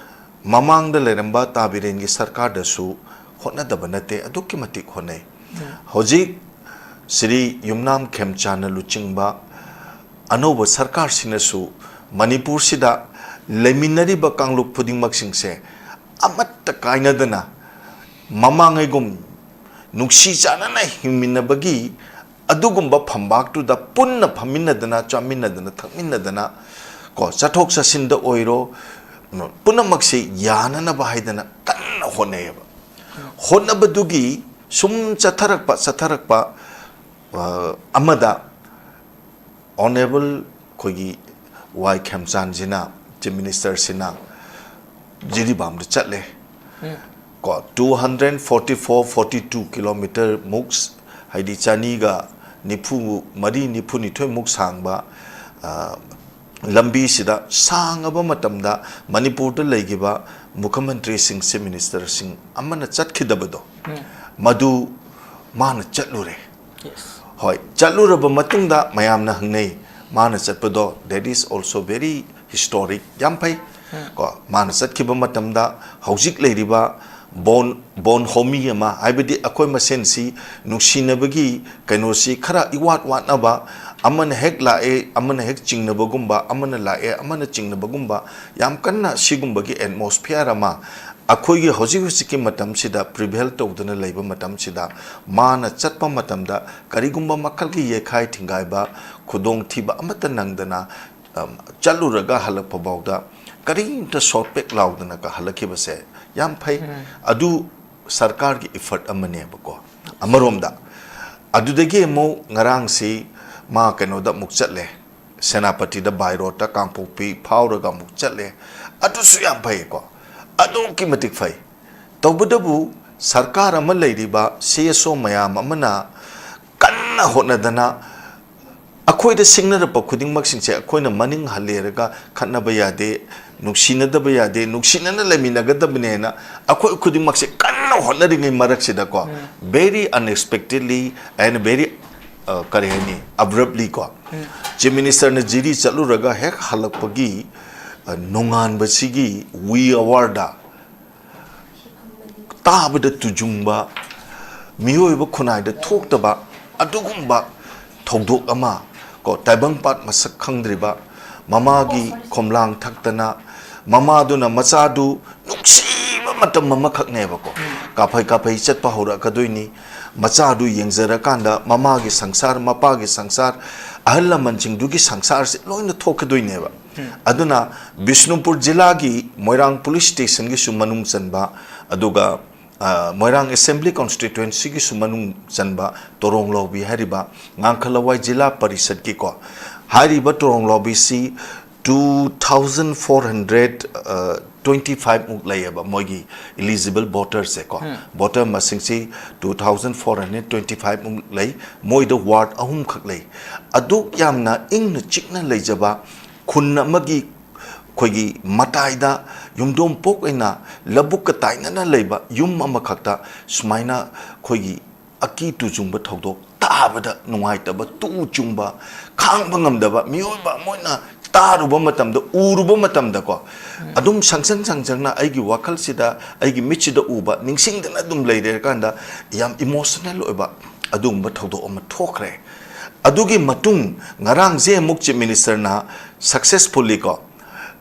ꯃꯃꯥꯡꯗ ꯂꯩꯔꯝꯕ ꯇꯥ ꯕꯤꯔꯦꯟꯒꯤ ꯁꯔꯀꯥꯔꯗꯁꯨ ꯍꯣꯠꯅꯗꯕ ꯅꯠꯇꯦ, ꯑꯗꯨꯛꯀꯤ ꯃꯇꯤꯛ ꯍꯣꯠꯅꯩ꯫ ꯍꯧꯖꯤꯛ ꯁ꯭ꯔꯤ ꯌꯨꯝꯅꯥꯝ ꯈꯦꯝꯆꯥꯟꯅ ꯂꯨꯆꯤꯡꯕ ꯑꯅꯧꯕ ꯁꯔꯀꯥꯔꯁꯤꯅꯁꯨ ꯃꯅꯤꯄꯨꯔꯁꯤꯗ ꯂꯩꯃꯤꯟꯅꯔꯤꯕ ꯀꯥꯡꯂꯨꯞ ꯈꯨꯗꯤꯡꯃꯛꯁꯤꯡꯁꯦ ꯑꯃꯠꯇ ꯀꯥꯏꯅꯗꯅ ꯃꯃꯥꯡꯉꯩꯒꯨꯝ ꯅꯨꯡꯁꯤ ꯆꯥꯟꯅꯅ ꯍꯤꯡꯃꯤꯟꯅꯕꯒꯤ ꯑꯗꯨꯒꯨꯝꯕ ꯐꯝꯕꯥꯛꯇꯨꯗ ꯄꯨꯟꯅ ꯐꯝꯃꯤꯟꯅꯗꯅ, ꯆꯥꯃꯤꯟꯅꯗꯅ, ꯊꯛꯃꯤꯟꯅꯗꯅ, ꯀꯣ, ꯆꯠꯊꯣꯛ ꯆꯠꯁꯤꯟꯗ ꯑꯣꯏꯔꯣ, ꯄꯨꯝꯅꯃꯛꯁꯦ ꯌꯥꯅꯅꯕ ꯍꯥꯏꯗꯅ ꯀꯟꯅ ꯍꯣꯠꯅꯩꯌꯦꯕ꯫ ꯍꯣꯠꯅꯕꯗꯨꯒꯤ ꯁꯨꯝ ꯆꯠꯊꯔꯛꯄ, ꯆꯠꯊꯔꯛꯄ, ꯑ, ꯑꯃꯗ Honourable ꯑꯩꯈꯣꯏꯒꯤ ꯋꯥꯏ ꯈꯦꯝꯆꯥꯟꯁꯤꯅ, Chief Ministerꯁꯤꯅ ꯖꯤꯔꯤꯕꯥꯝꯗ ꯆꯠꯂꯦ꯫ ꯀꯣ, two hundred forty four, forty two kilometre ꯃꯨꯛ, ꯍꯥꯏꯗꯤ ꯆꯅꯤꯒ ꯅꯤꯐꯨ ꯃꯔꯤ, ꯅꯤꯐꯨ ꯅꯤꯊꯣꯏꯃꯨꯛ ꯁꯥꯡꯕ, ꯑ, ꯂꯝꯕꯤꯁꯤꯗ ꯁꯥꯡꯉꯕ ꯃꯇꯝꯗ ꯃꯅꯤꯄꯨꯔꯗ ꯂꯩꯈꯤꯕ ꯃꯨꯈ꯭ꯌꯃꯟꯇ꯭ꯔꯤꯁꯤꯡ, Chief Ministerꯁꯤꯡ ꯑꯃꯅ ꯆꯠꯈꯤꯗꯕꯗꯣ, ꯃꯗꯨ ꯃꯥꯅ ꯆꯠꯂꯨꯔꯦ꯫ ꯍꯣꯏ, ꯆꯠꯂꯨꯔꯕ ꯃꯇꯨꯡꯗ ꯃꯌꯥꯝꯅ ꯍꯪꯅꯩ, ꯃꯥꯅ ꯆꯠꯄꯗꯣ, that is also very historic, ꯌꯥꯝ ꯐꯩ꯫ ꯀꯣ, ꯃꯥꯅ ꯆꯠꯈꯤꯕ ꯃꯇꯝꯗ ꯍꯧꯖꯤꯛ ꯂꯩꯔꯤꯕ ꯕꯣꯟ ꯕꯣꯟ ꯍꯣꯃꯤ ꯑꯃ, ꯍꯥꯏꯕꯗꯤ ꯑꯩꯈꯣꯏ ꯃꯁꯦꯟꯁꯤ ꯅꯨꯡꯁꯤꯅꯕꯒꯤ ꯀꯩꯅꯣꯁꯤ ꯈꯔ ꯏꯋꯥꯠ ꯋꯥꯠꯅꯕ, ꯑꯃꯅ ꯍꯦꯛ ꯂꯥꯛꯑꯦ ꯑꯃꯅ ꯍꯦꯛ ꯆꯤꯡꯅꯕꯒꯨꯝꯕ, ꯑꯃꯅ ꯂꯥꯛꯑꯦ ꯑꯃꯅ ꯆꯤꯡꯅꯕꯒꯨꯝꯕ, ꯌꯥꯝ ꯀꯟꯅ ꯁꯤꯒꯨꯝꯕꯒꯤ atmosphere ꯑꯃ ꯑꯩꯈꯣꯏꯒꯤ ꯍꯧꯖꯤꯛ ꯍꯧꯖꯤꯛꯀꯤ ꯃꯇꯝꯁꯤꯗ prevail ꯇꯧꯗꯨꯅ ꯂꯩꯕ ꯃꯇꯝꯁꯤꯗ, ꯃꯥꯅ ꯆꯠꯄ ꯃꯇꯝꯗ ꯀꯔꯤꯒꯨꯝꯕ ꯃꯈꯜꯒꯤ ꯌꯩꯈꯥꯏ ꯊꯤꯡꯒꯥꯏꯕ, ꯈꯨꯗꯣꯡꯊꯤꯕ ꯑꯃꯠꯇ ꯅꯪꯗꯅ, ꯑꯝ, ꯆꯠꯂꯨꯔꯒ ꯍꯜꯂꯛꯄ ꯐꯥꯎꯗ ꯀꯔꯤꯝꯇ ꯁꯣꯠ ꯄꯦꯛ ꯂꯥꯎꯗꯅꯒ ꯍꯜꯂꯛꯈꯤꯕꯁꯦ ꯌꯥꯝ ꯐꯩ꯫ ꯑꯗꯨ ꯁꯔꯀꯥꯔꯒꯤ effort ꯑꯃꯅꯦꯕꯀꯣ, ꯑꯃꯔꯣꯝꯗ꯫ ꯑꯗꯨꯗꯒꯤ ꯑꯃꯨꯛ ꯉꯔꯥꯡꯁꯤ ꯃꯥ ꯀꯩꯅꯣꯗ ꯑꯃꯨꯛ ꯆꯠꯂꯦ, ꯁꯦꯅꯥꯄꯇꯤꯗ by roadꯇ ꯀꯥꯡꯄꯣꯛꯄꯤ ꯐꯥꯎꯔꯒ ꯑꯃꯨꯛ ꯆꯠꯂꯦ꯫ ꯑꯗꯨꯁꯨ ꯌꯥꯝ ꯐꯩꯀꯣ, ꯑꯗꯨꯛꯀꯤ ꯃꯇꯤꯛ ꯐꯩ꯫ ꯇꯧꯕꯇꯕꯨ ꯁꯔꯀꯥꯔ ꯑꯃ ꯂꯩꯔꯤꯕ CSO ꯃꯌꯥꯝ ꯑꯃꯅ ꯀꯟꯅ ꯍꯣꯠꯅꯗꯅ, ꯑꯩꯈꯣꯏꯗ ꯁꯤꯡꯅꯔꯛꯄ ꯈꯨꯗꯤꯡꯃꯛꯁꯤꯡꯁꯦ ꯑꯩꯈꯣꯏꯅ ꯃꯅꯤꯡ ꯍꯜꯂꯦꯔꯒ ꯈꯠꯅꯕ ꯌꯥꯗꯦ, ꯅꯨꯡꯁꯤꯅꯗꯕ ꯌꯥꯗꯦ, ꯅꯨꯡꯁꯤꯅꯅ ꯂꯩꯃꯤꯟꯅꯒꯗꯕꯅꯦꯅ ꯑꯩꯈꯣꯏ ꯈꯨꯗꯤꯡꯃꯛꯁꯦ ꯀꯟꯅ ꯍꯣꯠꯅꯔꯤꯉꯩ ꯃꯔꯛꯁꯤꯗꯀꯣ, very unexpectedly and very, ꯑ, ꯀꯔꯤ ꯍꯥꯏꯅꯤ, abruptly ꯀꯣ, Chief Ministerꯅ ꯖꯤꯔꯤ ꯆꯠꯂꯨꯔꯒ ꯍꯦꯛ ꯍꯜꯂꯛꯄꯒꯤ, ꯑ, ꯅꯣꯡꯉꯥꯟꯕꯁꯤꯒꯤ ꯋꯤ ꯑꯋꯥꯔꯗ ꯇꯥꯕꯗ ꯇꯨꯖꯨꯡꯕ, ꯃꯤꯑꯣꯏꯕ ꯈꯨꯟꯅꯥꯏꯗ ꯊꯣꯛꯇꯕ ꯑꯗꯨꯒꯨꯝꯕ ꯊꯧꯗꯣꯛ ꯑꯃ ꯀꯣ, ꯇꯥꯏꯕꯪꯄꯥꯟ ꯃꯁꯛ ꯈꯪꯗ꯭ꯔꯤꯕ ꯃꯃꯥꯒꯤ ꯈꯣꯝꯂꯥꯡ ꯊꯛꯇꯅ, ꯃꯃꯥꯗꯨꯅ ꯃꯆꯥꯗꯨ ꯅꯨꯡꯁꯤꯕ ꯃꯇꯝ ꯑꯃꯈꯛꯅꯦꯕꯀꯣ, ꯀꯥꯐꯩ ꯀꯥꯐꯩ ꯆꯠꯄ ꯍꯧꯔꯛꯀꯗꯣꯏꯅꯤ꯫ ꯃꯆꯥꯗꯨ ꯌꯦꯡꯖꯔꯀꯥꯟꯗ ꯃꯃꯥꯒꯤ ꯁꯪꯁꯥꯔ, ꯃꯄꯥꯒꯤ ꯁꯪꯁꯥꯔ, ꯑꯍꯜ ꯂꯃꯟꯁꯤꯡꯗꯨꯒꯤ ꯁꯪꯁꯥꯔꯁꯦ ꯂꯣꯏꯅ ꯊꯣꯛꯀꯗꯣꯏꯅꯦꯕ꯫ ꯑꯗꯨꯅ ꯕꯤꯁꯅꯨꯄꯨꯔ ꯖꯤꯂꯥꯒꯤ ꯃꯣꯏꯔꯥꯡ police stationꯒꯤꯁꯨ ꯃꯅꯨꯡ ꯆꯟꯕ, ꯑꯗꯨꯒ, ꯑ, ꯃꯣꯏꯔꯥꯡ Assembly Constituencyꯒꯤꯁꯨ ꯃꯅꯨꯡ ꯆꯟꯕ ꯇꯣꯔꯣꯡ ꯂꯥꯎꯕꯤ ꯍꯥꯏꯔꯤꯕ ꯉꯥꯡꯈ ꯂꯋꯥꯏ ꯖꯤꯂꯥ ꯄꯔꯤꯁꯠꯀꯤꯀꯣ, ꯍꯥꯏꯔꯤꯕ ꯇꯣꯔꯣꯡ ꯂꯥꯎꯕꯤꯁꯤ two thousand four hundred twenty five ꯃꯨꯛ ꯂꯩꯌꯦꯕ ꯃꯣꯏꯒꯤ eligible voterꯁꯦꯀꯣ꯫ Voter ꯃꯁꯤꯡꯁꯤ two thousand four hundred twenty five ꯃꯨꯛ ꯂꯩ꯫ ꯃꯣꯏꯗ ward ꯑꯍꯨꯝꯈꯛ ꯂꯩ꯫ ꯑꯗꯨꯛ ꯌꯥꯝꯅ ꯏꯪꯅ ꯆꯤꯛꯅ ꯂꯩꯖꯕ ꯈꯨꯟ ꯑꯃꯒꯤ ꯑꯩꯈꯣꯏꯒꯤ ꯃꯇꯥꯏꯗ ꯌꯨꯝꯗꯣꯡ ꯄꯣꯛ ꯑꯣꯏꯅ ꯂꯧꯕꯨꯛꯀ ꯇꯥꯏꯅꯅ ꯂꯩꯕ ꯌꯨꯝ ꯑꯃꯈꯛꯇ ꯁꯨꯃꯥꯏꯅ ꯑꯩꯈꯣꯏꯒꯤ ꯑꯀꯤ ꯇꯨꯖꯨꯡꯕ ꯊꯧꯗꯣꯛ ꯇꯥꯕꯗ ꯅꯨꯡꯉꯥꯏꯇꯕ, ꯇꯨ ꯆꯨꯡꯕ, ꯈꯥꯡꯕ ꯉꯝꯗꯕ ꯃꯤꯑꯣꯏꯕ ꯑꯃ ꯑꯣꯏꯅ ꯇꯥꯔꯨꯕ ꯃꯇꯝꯗ, ꯎꯔꯨꯕ ꯃꯇꯝꯗꯀꯣ, ꯑꯗꯨꯝ ꯁꯪꯁꯪ ꯁꯪꯁꯪꯅ ꯑꯩꯒꯤ ꯋꯥꯈꯜꯁꯤꯗ, ꯑꯩꯒꯤ ꯃꯤꯠꯁꯤꯗ ꯎꯕ, ꯅꯤꯡꯁꯤꯡꯗꯅ ꯑꯗꯨꯝ ꯂꯩꯔꯀꯥꯟꯗ ꯌꯥꯝ ꯏꯃꯣꯁꯅꯦꯜ ꯑꯣꯏꯕ ꯑꯗꯨꯒꯨꯝꯕ ꯊꯧꯗꯣꯛ ꯑꯃ ꯊꯣꯛꯈ꯭ꯔꯦ꯫ ꯑꯗꯨꯒꯤ ꯃꯇꯨꯡ ꯉꯔꯥꯡꯁꯦ ꯑꯃꯨꯛ ꯆꯤꯐ ꯃꯤꯅꯤꯁꯇꯔꯅ ꯁꯛꯁꯦꯁꯐꯨꯜꯂꯤꯀꯣ,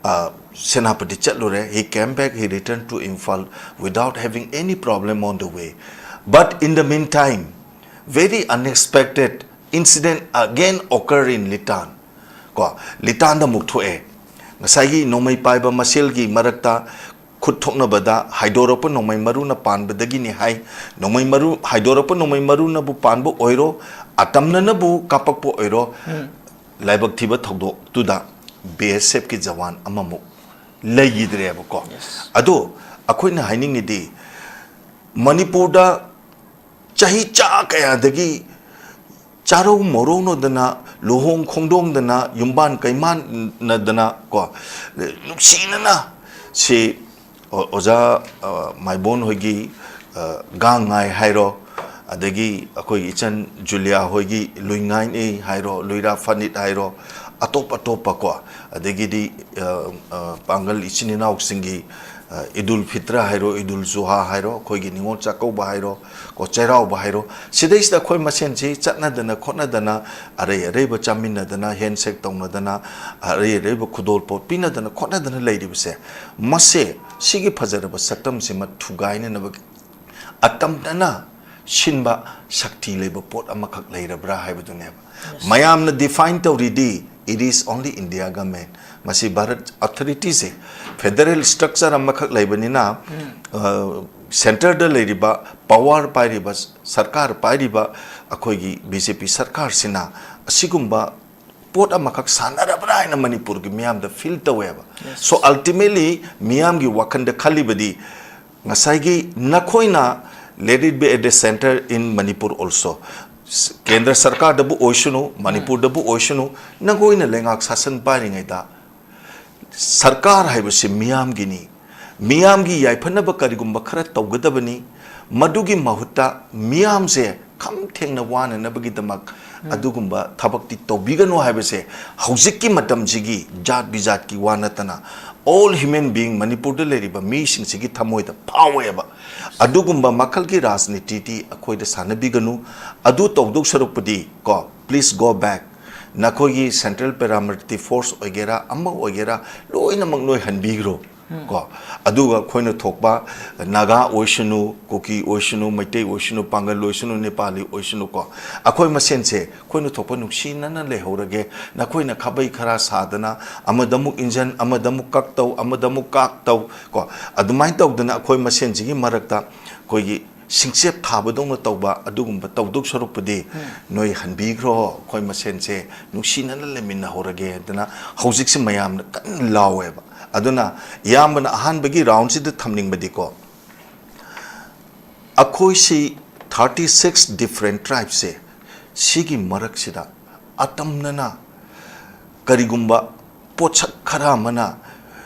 ꯑ, ꯁꯦꯅꯥꯄꯇꯤ ꯆꯠꯂꯨꯔꯦ꯫ He came back, he returned to Imphal without having any problem on the way. But in the meantime, very unexpected incident again occur in Litan. ꯀꯣ, ꯂꯤꯇꯥꯟꯗ ꯑꯃꯨꯛ ꯊꯣꯛꯑꯦ꯫ ꯉꯁꯥꯏꯒꯤ ꯅꯣꯡꯃꯩ ꯄꯥꯏꯕ ꯃꯁꯦꯜꯒꯤ ꯃꯔꯛꯇ ꯈꯨꯠ ꯊꯣꯛꯅꯕꯗ ꯍꯥꯏꯗꯣꯔꯛꯄ ꯅꯣꯡꯃꯩ ꯃꯔꯨꯅ ꯄꯥꯟꯕꯗꯒꯤꯅꯤ ꯍꯥꯏ꯫ ꯅꯣꯡꯃꯩ ꯃꯔꯨ, ꯍꯥꯏꯗꯣꯔꯛꯄ ꯅꯣꯡꯃꯩ ꯃꯔꯨꯅꯕꯨ ꯄꯥꯟꯕ ꯑꯣꯏꯔꯣ, ꯑꯇꯝꯅꯅꯕꯨ ꯀꯥꯞꯄꯛꯄ ꯑꯣꯏꯔꯣ, ꯂꯥꯏꯕꯛ ꯊꯤꯕ ꯊꯧꯗꯣꯛꯇꯨꯗ ꯕꯤ ꯑꯦꯁ ꯑꯦꯐꯀꯤ ꯖꯋꯥꯟ ꯑꯃꯃꯨꯛ ꯂꯩꯈꯤꯗ꯭ꯔꯦꯕꯀꯣ꯫ ꯑꯗꯣ ꯑꯩꯈꯣꯏꯅ ꯍꯥꯏꯅꯤꯡꯉꯤꯗꯤ, ꯃꯅꯤꯄꯨꯔꯗ ꯆꯍꯤ ꯆꯥ ꯀꯌꯥꯗꯒꯤ ꯆꯥꯔꯧ ꯃꯧꯔꯧꯅꯗꯅ, ꯂꯨꯍꯣꯡ ꯈꯣꯡꯗꯣꯡꯗꯅ, ꯌꯨꯝꯕꯥꯟ ꯀꯩꯃꯥꯟꯅꯗꯅ ꯀꯣ, ꯅꯨꯡꯁꯤꯅꯅ ꯁꯤ ꯑꯣ-, ꯑꯣꯖꯥ, ꯑ, ꯃꯥꯏꯕꯣꯟ ꯍꯣꯏꯒꯤ, ꯑ, ꯒꯥꯡ ꯉꯥꯏ ꯍꯥꯏꯔꯣ, ꯑꯗꯒꯤ ꯑꯩꯈꯣꯏ ꯏꯆꯟ ꯖꯨꯂꯤꯌꯥ ꯍꯣꯏꯒꯤ ꯂꯨꯏꯉꯥꯏꯅꯤ ꯍꯥꯏꯔꯣ, ꯂꯨꯏꯔꯥ ꯐꯅꯤꯠ ꯍꯥꯏꯔꯣ, ꯑꯇꯣꯞ ꯑꯇꯣꯞꯄ ꯀꯣ, ꯑꯗꯒꯤꯗꯤ, ꯑ, ꯑ, ꯄꯥꯡꯒꯜ ꯏꯆꯤꯟ ꯏꯅꯥꯎꯁꯤꯡꯒꯤ, ꯑ, ꯏꯗꯨꯜ ꯐꯤꯇ꯭ꯔ ꯍꯥꯏꯔꯣ, ꯏꯗꯨꯜ ꯖꯨꯍꯥ ꯍꯥꯏꯔꯣ, ꯑꯩꯈꯣꯏꯒꯤ ꯅꯤꯉꯣꯜ ꯆꯥꯛꯀꯧꯕ ꯍꯥꯏꯔꯣ, ꯀꯣ, ꯆꯩꯔꯥꯎꯕ ꯍꯥꯏꯔꯣ, ꯁꯤꯗꯩꯁꯤꯗ ꯑꯩꯈꯣꯏ ꯃꯁꯦꯟꯁꯤ ꯆꯠꯅꯗꯅ ꯈꯣꯠꯅꯗꯅ, ꯑꯔꯩ ꯑꯔꯩꯕ ꯆꯥꯃꯤꯟꯅꯗꯅ, ꯍꯦꯟꯁꯦꯛ ꯇꯧꯅꯗꯅ, ꯑꯔꯩ ꯑꯔꯩꯕ ꯈꯨꯗꯣꯜꯄꯣꯠ ꯄꯤꯅꯗꯅ ꯈꯣꯠꯅꯗꯅ ꯂꯩꯔꯤꯕꯁꯦ, ꯃꯁꯦ, ꯁꯤꯒꯤ ꯐꯖꯔꯕ ꯁꯛꯇꯝꯁꯤꯃ ꯊꯨꯒꯥꯏꯅꯅꯕꯒꯤ ꯑꯇꯝꯅꯅ ꯁꯤꯟꯕ ꯁꯛꯇꯤ ꯂꯩꯕ ꯄꯣꯠ ꯑꯃꯈꯛ ꯂꯩꯔꯕ꯭ꯔꯥ ꯍꯥꯏꯕꯗꯨꯅꯦꯕ꯫ ꯃꯌꯥꯝꯅ define ꯇꯧꯔꯤꯗꯤ, it is only India government, ꯃꯁꯤ ꯚꯥꯔꯠ ꯑꯣꯊꯣꯔꯤꯇꯤꯁꯦ, ꯐꯦꯗꯔꯦꯜ ꯁ꯭ꯇ꯭ꯔꯛꯆꯔ ꯑꯃꯈꯛ ꯂꯩꯕꯅꯤꯅ, ꯑ, ꯁꯦꯟꯇꯔꯗ ꯂꯩꯔꯤꯕ, ꯄꯋꯥꯔ ꯄꯥꯏꯔꯤꯕ, ꯁꯔꯀꯥꯔ ꯄꯥꯏꯔꯤꯕ ꯑꯩꯈꯣꯏꯒꯤ ꯕꯤ ꯖꯦ ꯄꯤ ꯁꯔꯀꯥꯔꯁꯤꯅ ꯑꯁꯤꯒꯨꯝꯕ ꯄꯣꯠ ꯑꯃꯈꯛ ꯁꯥꯟꯅꯔꯕ꯭ꯔꯥ ꯍꯥꯏꯅ ꯃꯅꯤꯄꯨꯔꯒꯤ ꯃꯤꯌꯥꯝꯗ ꯐꯤꯜ ꯇꯧꯋꯦꯕ꯫ ꯁꯣ, ꯑꯜꯇꯤꯃꯦꯠꯂꯤ ꯃꯤꯌꯥꯝꯒꯤ ꯋꯥꯈꯜꯗ ꯈꯜꯂꯤꯕꯗꯤ, ꯉꯁꯥꯏꯒꯤ ꯅꯈꯣꯏꯅ, let it be at the center in Manipur also, ꯀꯦꯟꯗ꯭ꯔ ꯁꯔꯀꯥꯔꯗꯕꯨ ꯑꯣꯏꯁꯅꯨ, ꯃꯅꯤꯄꯨꯔꯗꯕꯨ ꯑꯣꯏꯁꯅꯨ, ꯅꯈꯣꯏꯅ ꯂꯩꯉꯥꯛ ꯁꯥꯁꯟ ꯄꯥꯏꯔꯤꯉꯩꯗ ꯁꯔꯀꯥꯔ ꯍꯥꯏꯕꯁꯤ ꯃꯤꯌꯥꯝꯒꯤꯅꯤ꯫ ꯃꯤꯌꯥꯝꯒꯤ ꯌꯥꯏꯐꯅꯕ ꯀꯔꯤꯒꯨꯝꯕ ꯈꯔ ꯇꯧꯒꯗꯕꯅꯤ꯫ ꯃꯗꯨꯒꯤ ꯃꯍꯨꯠꯇ ꯃꯤꯌꯥꯝꯁꯦ ꯈꯝ ꯊꯦꯡꯅ ꯋꯥꯅꯅꯕꯒꯤꯗꯃꯛ ꯑꯗꯨꯒꯨꯝꯕ ꯊꯕꯛꯇꯤ ꯇꯧꯕꯤꯒꯅꯨ ꯍꯥꯏꯕꯁꯦ ꯍꯧꯖꯤꯛꯀꯤ ꯃꯇꯝꯁꯤꯒꯤ ꯖꯥꯠ ꯕꯤꯖꯥꯠꯀꯤ ꯋꯥ ꯅꯠꯇꯅ all human being ꯃꯅꯤꯄꯨꯔꯗ ꯂꯩꯔꯤꯕ ꯃꯤꯁꯤꯡꯁꯤꯒꯤ ꯊꯃꯣꯏꯗ ꯐꯥꯎꯋꯦꯕ꯫ ꯑꯗꯨꯒꯨꯝꯕ ꯃꯈꯜꯒꯤ ꯔꯥꯖꯅꯤꯇꯤꯗꯤ ꯑꯩꯈꯣꯏꯗ ꯁꯥꯟꯅꯕꯤꯒꯅꯨ꯫ ꯑꯗꯨ ꯇꯧꯗꯧ ꯁꯔꯨꯛꯄꯨꯗꯤ ꯀꯣ, please go back꯫ ꯅꯈꯣꯏꯒꯤ central paramilitary force ꯑꯣꯏꯒꯦꯔꯥ, ꯑꯃ ꯑꯣꯏꯒꯦꯔꯥ, ꯂꯣꯏꯅꯃꯛ ꯅꯣꯏ ꯍꯟꯕꯤꯈ꯭ꯔꯣ꯫ ꯀꯣ, ꯑꯗꯨꯒ ꯑꯩꯈꯣꯏꯅ ꯊꯣꯛꯄ ꯅꯥꯒꯥ ꯑꯣꯏꯁꯅꯨ, ꯀꯨꯀꯤ ꯑꯣꯏꯁꯅꯨ, ꯃꯩꯇꯩ ꯑꯣꯏꯁꯅꯨ, ꯄꯥꯡꯒꯜ ꯑꯣꯏꯁꯅꯨ, ꯅꯦꯄꯥꯂꯤ ꯑꯣꯏꯁꯅꯨ ꯀꯣ, ꯑꯩꯈꯣꯏ ꯃꯁꯦꯟꯁꯦ ꯑꯩꯈꯣꯏꯅ ꯊꯣꯛꯄ ꯅꯨꯡꯁꯤꯅꯅ ꯂꯩꯍꯧꯔꯒꯦ꯫ ꯅꯈꯣꯏꯅ ꯈꯥꯕꯩ ꯈꯔꯥ ꯁꯥꯗꯅ ꯑꯃꯗ ꯑꯃꯨꯛ ꯏꯟꯖꯟ, ꯑꯃꯗ ꯑꯃꯨꯛ ꯀꯛꯇꯧ, ꯑꯃꯗ ꯑꯃꯨꯛ ꯀꯥꯛꯇꯧ ꯀꯣ, ꯑꯗꯨꯃꯥꯏꯅ ꯇꯧꯗꯅ ꯑꯩꯈꯣꯏ ꯃꯁꯦꯟꯁꯤꯒꯤ ꯃꯔꯛꯇ ꯑꯩꯈꯣꯏꯒꯤ ꯁꯤꯡꯆꯦꯞ ꯊꯥꯕꯗꯧꯅ ꯇꯧꯕ ꯑꯗꯨꯒꯨꯝꯕ ꯇꯧꯗꯧ ꯁꯔꯨꯛꯄꯨꯗꯤ ꯅꯣꯏ ꯍꯟꯕꯤꯈ꯭ꯔꯣ, ꯑꯩꯈꯣꯏ ꯃꯁꯦꯟꯁꯦ ꯅꯨꯡꯁꯤꯅꯅ ꯂꯩꯃꯤꯟꯅꯍꯧꯔꯒꯦ ꯍꯥꯏꯗꯅ ꯍꯧꯖꯤꯛꯁꯦ ꯃꯌꯥꯝꯅ ꯀꯟꯅ ꯂꯥꯎꯋꯦꯕ꯫ ꯑꯗꯨꯅ ꯏꯌꯥꯝꯕꯅ ꯑꯍꯥꯟꯕꯒꯤ ꯔꯥꯎꯟꯁꯤꯗ ꯊꯝꯅꯤꯡꯕꯗꯤꯀꯣ, ꯑꯩꯈꯣꯏꯁꯤ thirty six different tribesꯁꯦ, ꯁꯤꯒꯤ ꯃꯔꯛꯁꯤꯗ ꯑꯇꯝꯅꯅ ꯀꯔꯤꯒꯨꯝꯕ ꯄꯣꯠꯁꯛ ꯈꯔ ꯑꯃꯅ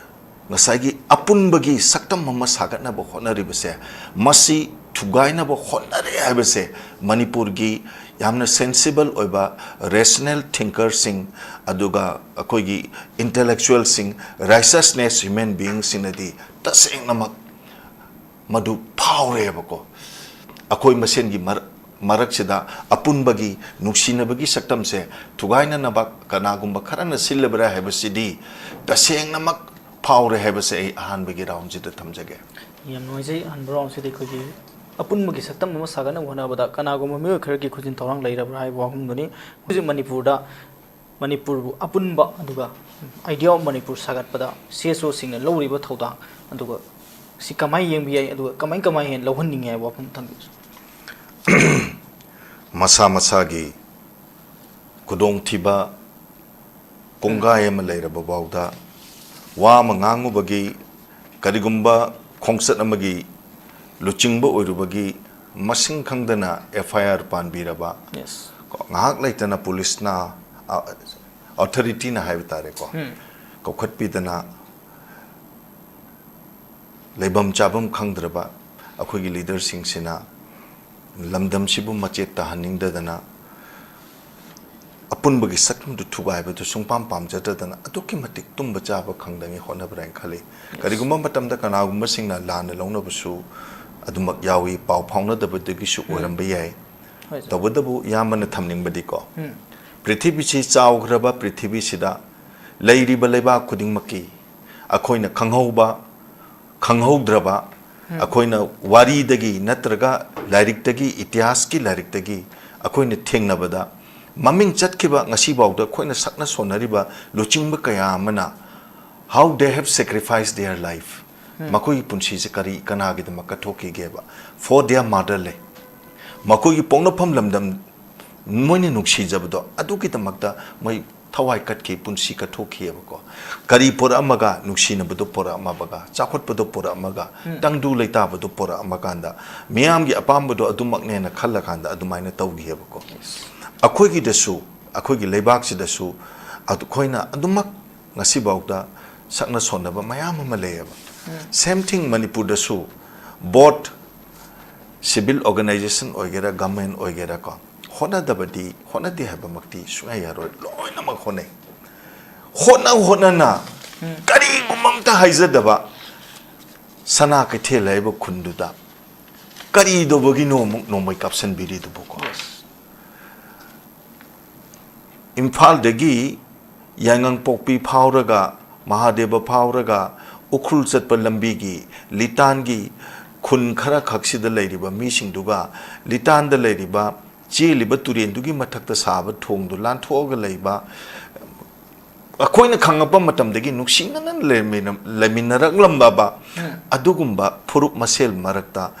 ꯉꯁꯥꯏꯒꯤ ꯑꯄꯨꯟꯕꯒꯤ ꯁꯛꯇꯝ ꯑꯃ ꯁꯥꯒꯠꯅꯕ ꯍꯣꯠꯅꯔꯤꯕꯁꯦ, ꯃꯁꯤ ꯊꯨꯒꯥꯏꯅꯕ ꯍꯣꯠꯅꯔꯦ ꯍꯥꯏꯕꯁꯦ ꯃꯅꯤꯄꯨꯔꯒꯤ ꯌꯥꯝꯅ sensible ꯑꯣꯏꯕ rational thinkerꯁꯤꯡ, ꯑꯗꯨꯒ ꯑꯩꯈꯣꯏꯒꯤ intellectualꯁꯤꯡ, righteousness human beingꯁꯤꯡꯅꯗꯤ ꯇꯁꯦꯡꯅꯃꯛ ꯃꯗꯨ ꯐꯥꯎꯔꯦꯕꯀꯣ꯫ ꯑꯩꯈꯣꯏ ꯃꯁꯦꯟꯒꯤ ꯃꯔ-, ꯃꯔꯛꯁꯤꯗ ꯑꯄꯨꯟꯕꯒꯤ ꯅꯨꯡꯁꯤꯅꯕꯒꯤ ꯁꯛꯇꯝꯁꯦ ꯊꯨꯒꯥꯏꯅꯅꯕ ꯀꯅꯥꯒꯨꯝꯕ ꯈꯔꯅ ꯁꯤꯜꯂꯕ꯭ꯔꯥ ꯍꯥꯏꯕꯁꯤꯗꯤ ꯇꯁꯦꯡꯅꯃꯛ ꯐꯥꯎꯔꯦ ꯍꯥꯏꯕꯁꯦ ꯑꯩ ꯑꯍꯥꯟꯕꯒꯤ ꯔꯥꯎꯟꯁꯤꯗ ꯊꯝꯖꯒꯦ꯫ ꯌꯥꯝ ꯅꯨꯡꯉꯥꯏꯖꯩ꯫ ꯑꯍꯥꯟꯕ ꯔꯥꯎꯟꯁꯤꯗ ꯑꯩꯈꯣꯏꯒꯤ ꯑꯄꯨꯟꯕꯒꯤ ꯁꯛꯇꯝ ꯑꯃ ꯁꯥꯒꯠꯅꯕ ꯍꯣꯠꯅꯕꯗ ꯀꯅꯥꯒꯨꯝꯕ ꯃꯤꯑꯣꯏ ꯈꯔꯒꯤ ꯈꯨꯖꯤꯟ ꯊꯧꯔꯥꯡ ꯂꯩꯔꯕ꯭ꯔꯥ ꯍꯥꯏꯕ ꯋꯥꯐꯝꯗꯨꯅꯤ꯫ ꯍꯧꯖꯤꯛ ꯃꯅꯤꯄꯨꯔꯗ, ꯃꯅꯤꯄꯨꯔꯕꯨ ꯑꯄꯨꯟꯕ ꯑꯗꯨꯒ idea of ꯃꯅꯤꯄꯨꯔ ꯁꯥꯒꯠꯄꯗ CSOꯁꯤꯡꯅ ꯂꯧꯔꯤꯕ ꯊꯧꯗꯥꯡ, ꯑꯗꯨꯒ ꯁꯤ ꯀꯃꯥꯏꯅ ꯌꯦꯡꯕ ꯌꯥꯏ, ꯑꯗꯨꯒ ꯀꯃꯥꯏ, ꯀꯃꯥꯏꯅ ꯍꯦꯟꯅ ꯂꯧꯍꯟꯅꯤꯡꯉꯤ ꯍꯥꯏꯕ ꯋꯥꯐꯝ ꯊꯝꯕꯤꯌꯨ꯫ ꯃꯁꯥ ꯃꯁꯥꯒꯤ ꯈꯨꯗꯣꯡꯊꯤꯕ ꯀꯣꯡꯒꯥꯏ ꯑꯃ ꯂꯩꯔꯕ ꯐꯥꯎꯗ ꯋꯥ ꯑꯃ ꯉꯥꯡꯉꯨꯕꯒꯤ, ꯀꯔꯤꯒꯨꯝꯕ ꯈꯣꯡꯆꯠ ꯑꯃꯒꯤ ꯂꯨꯆꯤꯡꯕ ꯑꯣꯏꯔꯨꯕꯒꯤ ꯃꯁꯤꯡ ꯈꯪꯗꯅ FIR ꯄꯥꯟꯕꯤꯔꯕ, Yes. ꯀꯣ, ꯉꯥꯏꯍꯥꯛ ꯂꯩꯇꯅ ꯄꯨꯂꯤꯁꯅ, ꯑ, authorityꯅ ꯍꯥꯏꯕ ꯇꯥꯔꯦꯀꯣ, ꯎꯝ꯫ ꯀꯧꯈꯠꯄꯤꯗꯅ ꯂꯩꯐꯝ ꯆꯥꯐꯝ ꯈꯪꯗ꯭ꯔꯕ ꯑꯩꯈꯣꯏꯒꯤ ꯂꯤꯗꯔꯁꯤꯡꯁꯤꯅ ꯂꯝꯗꯝꯁꯤꯕꯨ ꯃꯆꯦꯠ ꯇꯥꯍꯟꯅꯤꯡꯗꯗꯅ ꯑꯄꯨꯟꯕꯒꯤ ꯁꯛꯇꯝꯗꯨ ꯊꯨꯒꯥꯏꯕꯗꯨ ꯁꯨꯡꯄꯥꯝ ꯄꯥꯝꯖꯗꯗꯅ ꯑꯗꯨꯛꯀꯤ ꯃꯇꯤꯛ ꯇꯨꯝꯕ ꯆꯥꯕ ꯈꯪꯗꯉꯩ ꯍꯣꯠꯅꯕ꯭ꯔꯥ ꯍꯥꯏꯅ ꯈꯜꯂꯤ꯫ ꯀꯔꯤꯒꯨꯝꯕ ꯃꯇꯝꯗ ꯀꯅꯥꯒꯨꯝꯕꯁꯤꯡꯅ ꯂꯥꯟꯅ ꯂꯧꯅꯕꯁꯨ ꯑꯗꯨꯃꯛ ꯌꯥꯎꯏ, ꯄꯥꯎ ꯐꯥꯎꯅꯗꯕꯗꯒꯤꯁꯨ ꯑꯣꯏꯔꯝꯕ ꯌꯥꯏ꯫ ꯍꯣꯏ, ꯁꯥꯔ꯫ ꯇꯧꯕꯇꯕꯨ ꯏꯌꯥꯝꯕꯅ ꯊꯝꯅꯤꯡꯕꯗꯤꯀꯣ, ꯎꯝ꯫ ꯄ꯭ꯔꯤꯊꯤꯕꯤꯁꯤ ꯆꯥꯎꯈ꯭ꯔꯕ ꯄ꯭ꯔꯤꯊꯤꯕꯤꯁꯤꯗ ꯂꯩꯔꯤꯕ ꯂꯩꯕꯥꯛ ꯈꯨꯗꯤꯡꯃꯛꯀꯤ ꯑꯩꯈꯣꯏꯅ ꯈꯪꯍꯧꯕ, ꯈꯪꯍꯧꯗ꯭ꯔꯕ, ꯎꯝ꯫ ꯑꯩꯈꯣꯏꯅ ꯋꯥꯔꯤꯗꯒꯤ ꯅꯠꯇ꯭ꯔꯒ ꯂꯥꯏꯔꯤꯛꯇꯒꯤ, ꯏꯇꯤꯍꯥꯁꯀꯤ ꯂꯥꯏꯔꯤꯛꯇꯒꯤ ꯑꯩꯈꯣꯏꯅ ꯊꯦꯡꯅꯕꯗ ꯃꯃꯤꯡ ꯆꯠꯈꯤꯕ, ꯉꯁꯤꯐꯥꯎꯗ ꯑꯩꯈꯣꯏꯅ ꯁꯛꯅ ꯁꯣꯟꯅꯔꯤꯕ ꯂꯨꯆꯤꯡꯕ ꯀꯌꯥ ꯑꯃꯅ how they have sacrificed their life, ꯎꯝ꯫ ꯃꯈꯣꯏꯒꯤ ꯄꯨꯟꯁꯤꯁꯦ ꯀꯔꯤ, ꯀꯅꯥꯒꯤꯗꯃꯛ ꯀꯠꯊꯣꯛꯈꯤꯒꯦꯕ? For their motherland꯫ ꯃꯈꯣꯏꯒꯤ ꯄꯣꯛꯅꯐꯝ ꯂꯝꯗꯝ ꯃꯣꯏꯅ ꯅꯨꯡꯁꯤꯖꯕꯗꯣ ꯑꯗꯨꯒꯤꯗꯃꯛꯇ ꯃꯣꯏ ꯊꯋꯥꯏ ꯀꯠꯈꯤ, ꯄꯨꯟꯁꯤ ꯀꯠꯊꯣꯛꯈꯤꯑꯕꯀꯣ꯫ ꯀꯔꯤ ꯄꯨꯔꯛꯑꯝꯃꯒ? ꯅꯨꯡꯁꯤꯅꯕꯗꯣ ꯄꯨꯔꯛꯑꯝꯃꯒ, ꯆꯥꯎꯈꯠꯄꯗꯣ ꯄꯨꯔꯛꯑꯝꯃꯒ, ꯎꯝ꯫ ꯇꯪꯗꯨ ꯂꯩꯇꯥꯕꯗꯣ ꯄꯨꯔꯛꯑꯝꯃꯀꯥꯟꯗ, ꯃꯤꯌꯥꯝꯒꯤ ꯑꯄꯥꯝꯕꯗꯣ ꯑꯗꯨꯃꯛꯅꯦꯅ ꯈꯜꯂꯀꯥꯟꯗ ꯑꯗꯨꯃꯥꯏꯅ ꯇꯧꯈꯤꯑꯕꯀꯣ꯫ ꯑꯩꯈꯣꯏꯒꯤꯗꯁꯨ, ꯑꯩꯈꯣꯏꯒꯤ ꯂꯩꯕꯥꯛꯁꯤꯗꯁꯨ ꯑꯩꯈꯣꯏꯅ ꯑꯗꯨꯃꯛ ꯉꯁꯤꯐꯥꯎꯗ ꯁꯛꯅ ꯁꯣꯟꯅꯕ ꯃꯌꯥꯝ ꯑꯃ ꯂꯩꯌꯦꯕ꯫ ꯎꯝ꯫ Same thing ꯃꯅꯤꯄꯨꯔꯗꯁꯨ both civil organization ꯑꯣꯏꯒꯦꯔꯥ, government ꯑꯣꯏꯒꯦꯔꯥ ꯀꯣ, ꯍꯣꯠꯅꯗꯕꯗꯤ, ꯍꯣꯠꯅꯗꯦ ꯍꯥꯏꯕꯃꯛꯇꯤ ꯁꯨꯡꯌꯥ ꯌꯥꯔꯣꯏ꯫ ꯂꯣꯏꯅꯃꯛ ꯍꯣꯠꯅꯩ꯫ ꯍꯣꯠꯅ ꯍꯣꯠꯅꯅ ꯎꯝ꯫ ꯀꯔꯤꯒꯨꯝꯕ ꯑꯝꯇ ꯍꯥꯏꯖꯗꯕ ꯁꯅꯥ ꯀꯩꯊꯦꯜ ꯍꯥꯏꯕ ꯈꯨꯟꯗꯨꯗ ꯀꯔꯤꯗꯧꯕꯒꯤꯅꯣ ꯑꯃꯨꯛ ꯅꯣꯡꯃꯩ ꯀꯥꯞꯁꯤꯟꯕꯤꯔꯤꯗꯨꯕꯨꯀꯣ? Yes꯫ ꯏꯝꯐꯥꯜꯗꯒꯤ ꯌꯥꯏꯉꯪꯄꯣꯛꯄꯤ ꯐꯥꯎꯔꯒ, ꯃꯍꯥꯗꯦꯕ ꯐꯥꯎꯔꯒ, ꯎꯈ꯭ꯔꯨꯜ ꯆꯠꯄ ꯂꯝꯕꯤꯒꯤ ꯂꯤꯇꯥꯟꯒꯤ ꯈꯨꯟ ꯈꯔ ꯈꯛꯁꯤꯗ ꯂꯩꯔꯤꯕ ꯃꯤꯁꯤꯡꯗꯨꯒ, ꯂꯤꯇꯥꯟꯗ ꯂꯩꯔꯤꯕ ꯆꯦꯜꯂꯤꯕ ꯇꯨꯔꯦꯟꯗꯨꯒꯤ ꯃꯊꯛꯇ ꯁꯥꯕ ꯊꯣꯡꯗꯨ ꯂꯥꯟꯊꯣꯛꯑꯒ ꯂꯩꯕ, ꯑꯩꯈꯣꯏꯅ ꯈꯪꯉꯛꯄ ꯃꯇꯝꯗꯒꯤ ꯅꯨꯡꯁꯤꯅꯅ ꯂꯩꯃꯤꯟꯅ-, ꯂꯩꯃꯤꯟꯅꯔꯛꯂꯝꯕ ꯎꯝ꯫ ꯑꯗꯨꯒꯨꯝꯕ ꯐꯨꯔꯨꯞ ꯃꯁꯦꯜ ꯃꯔꯛꯇ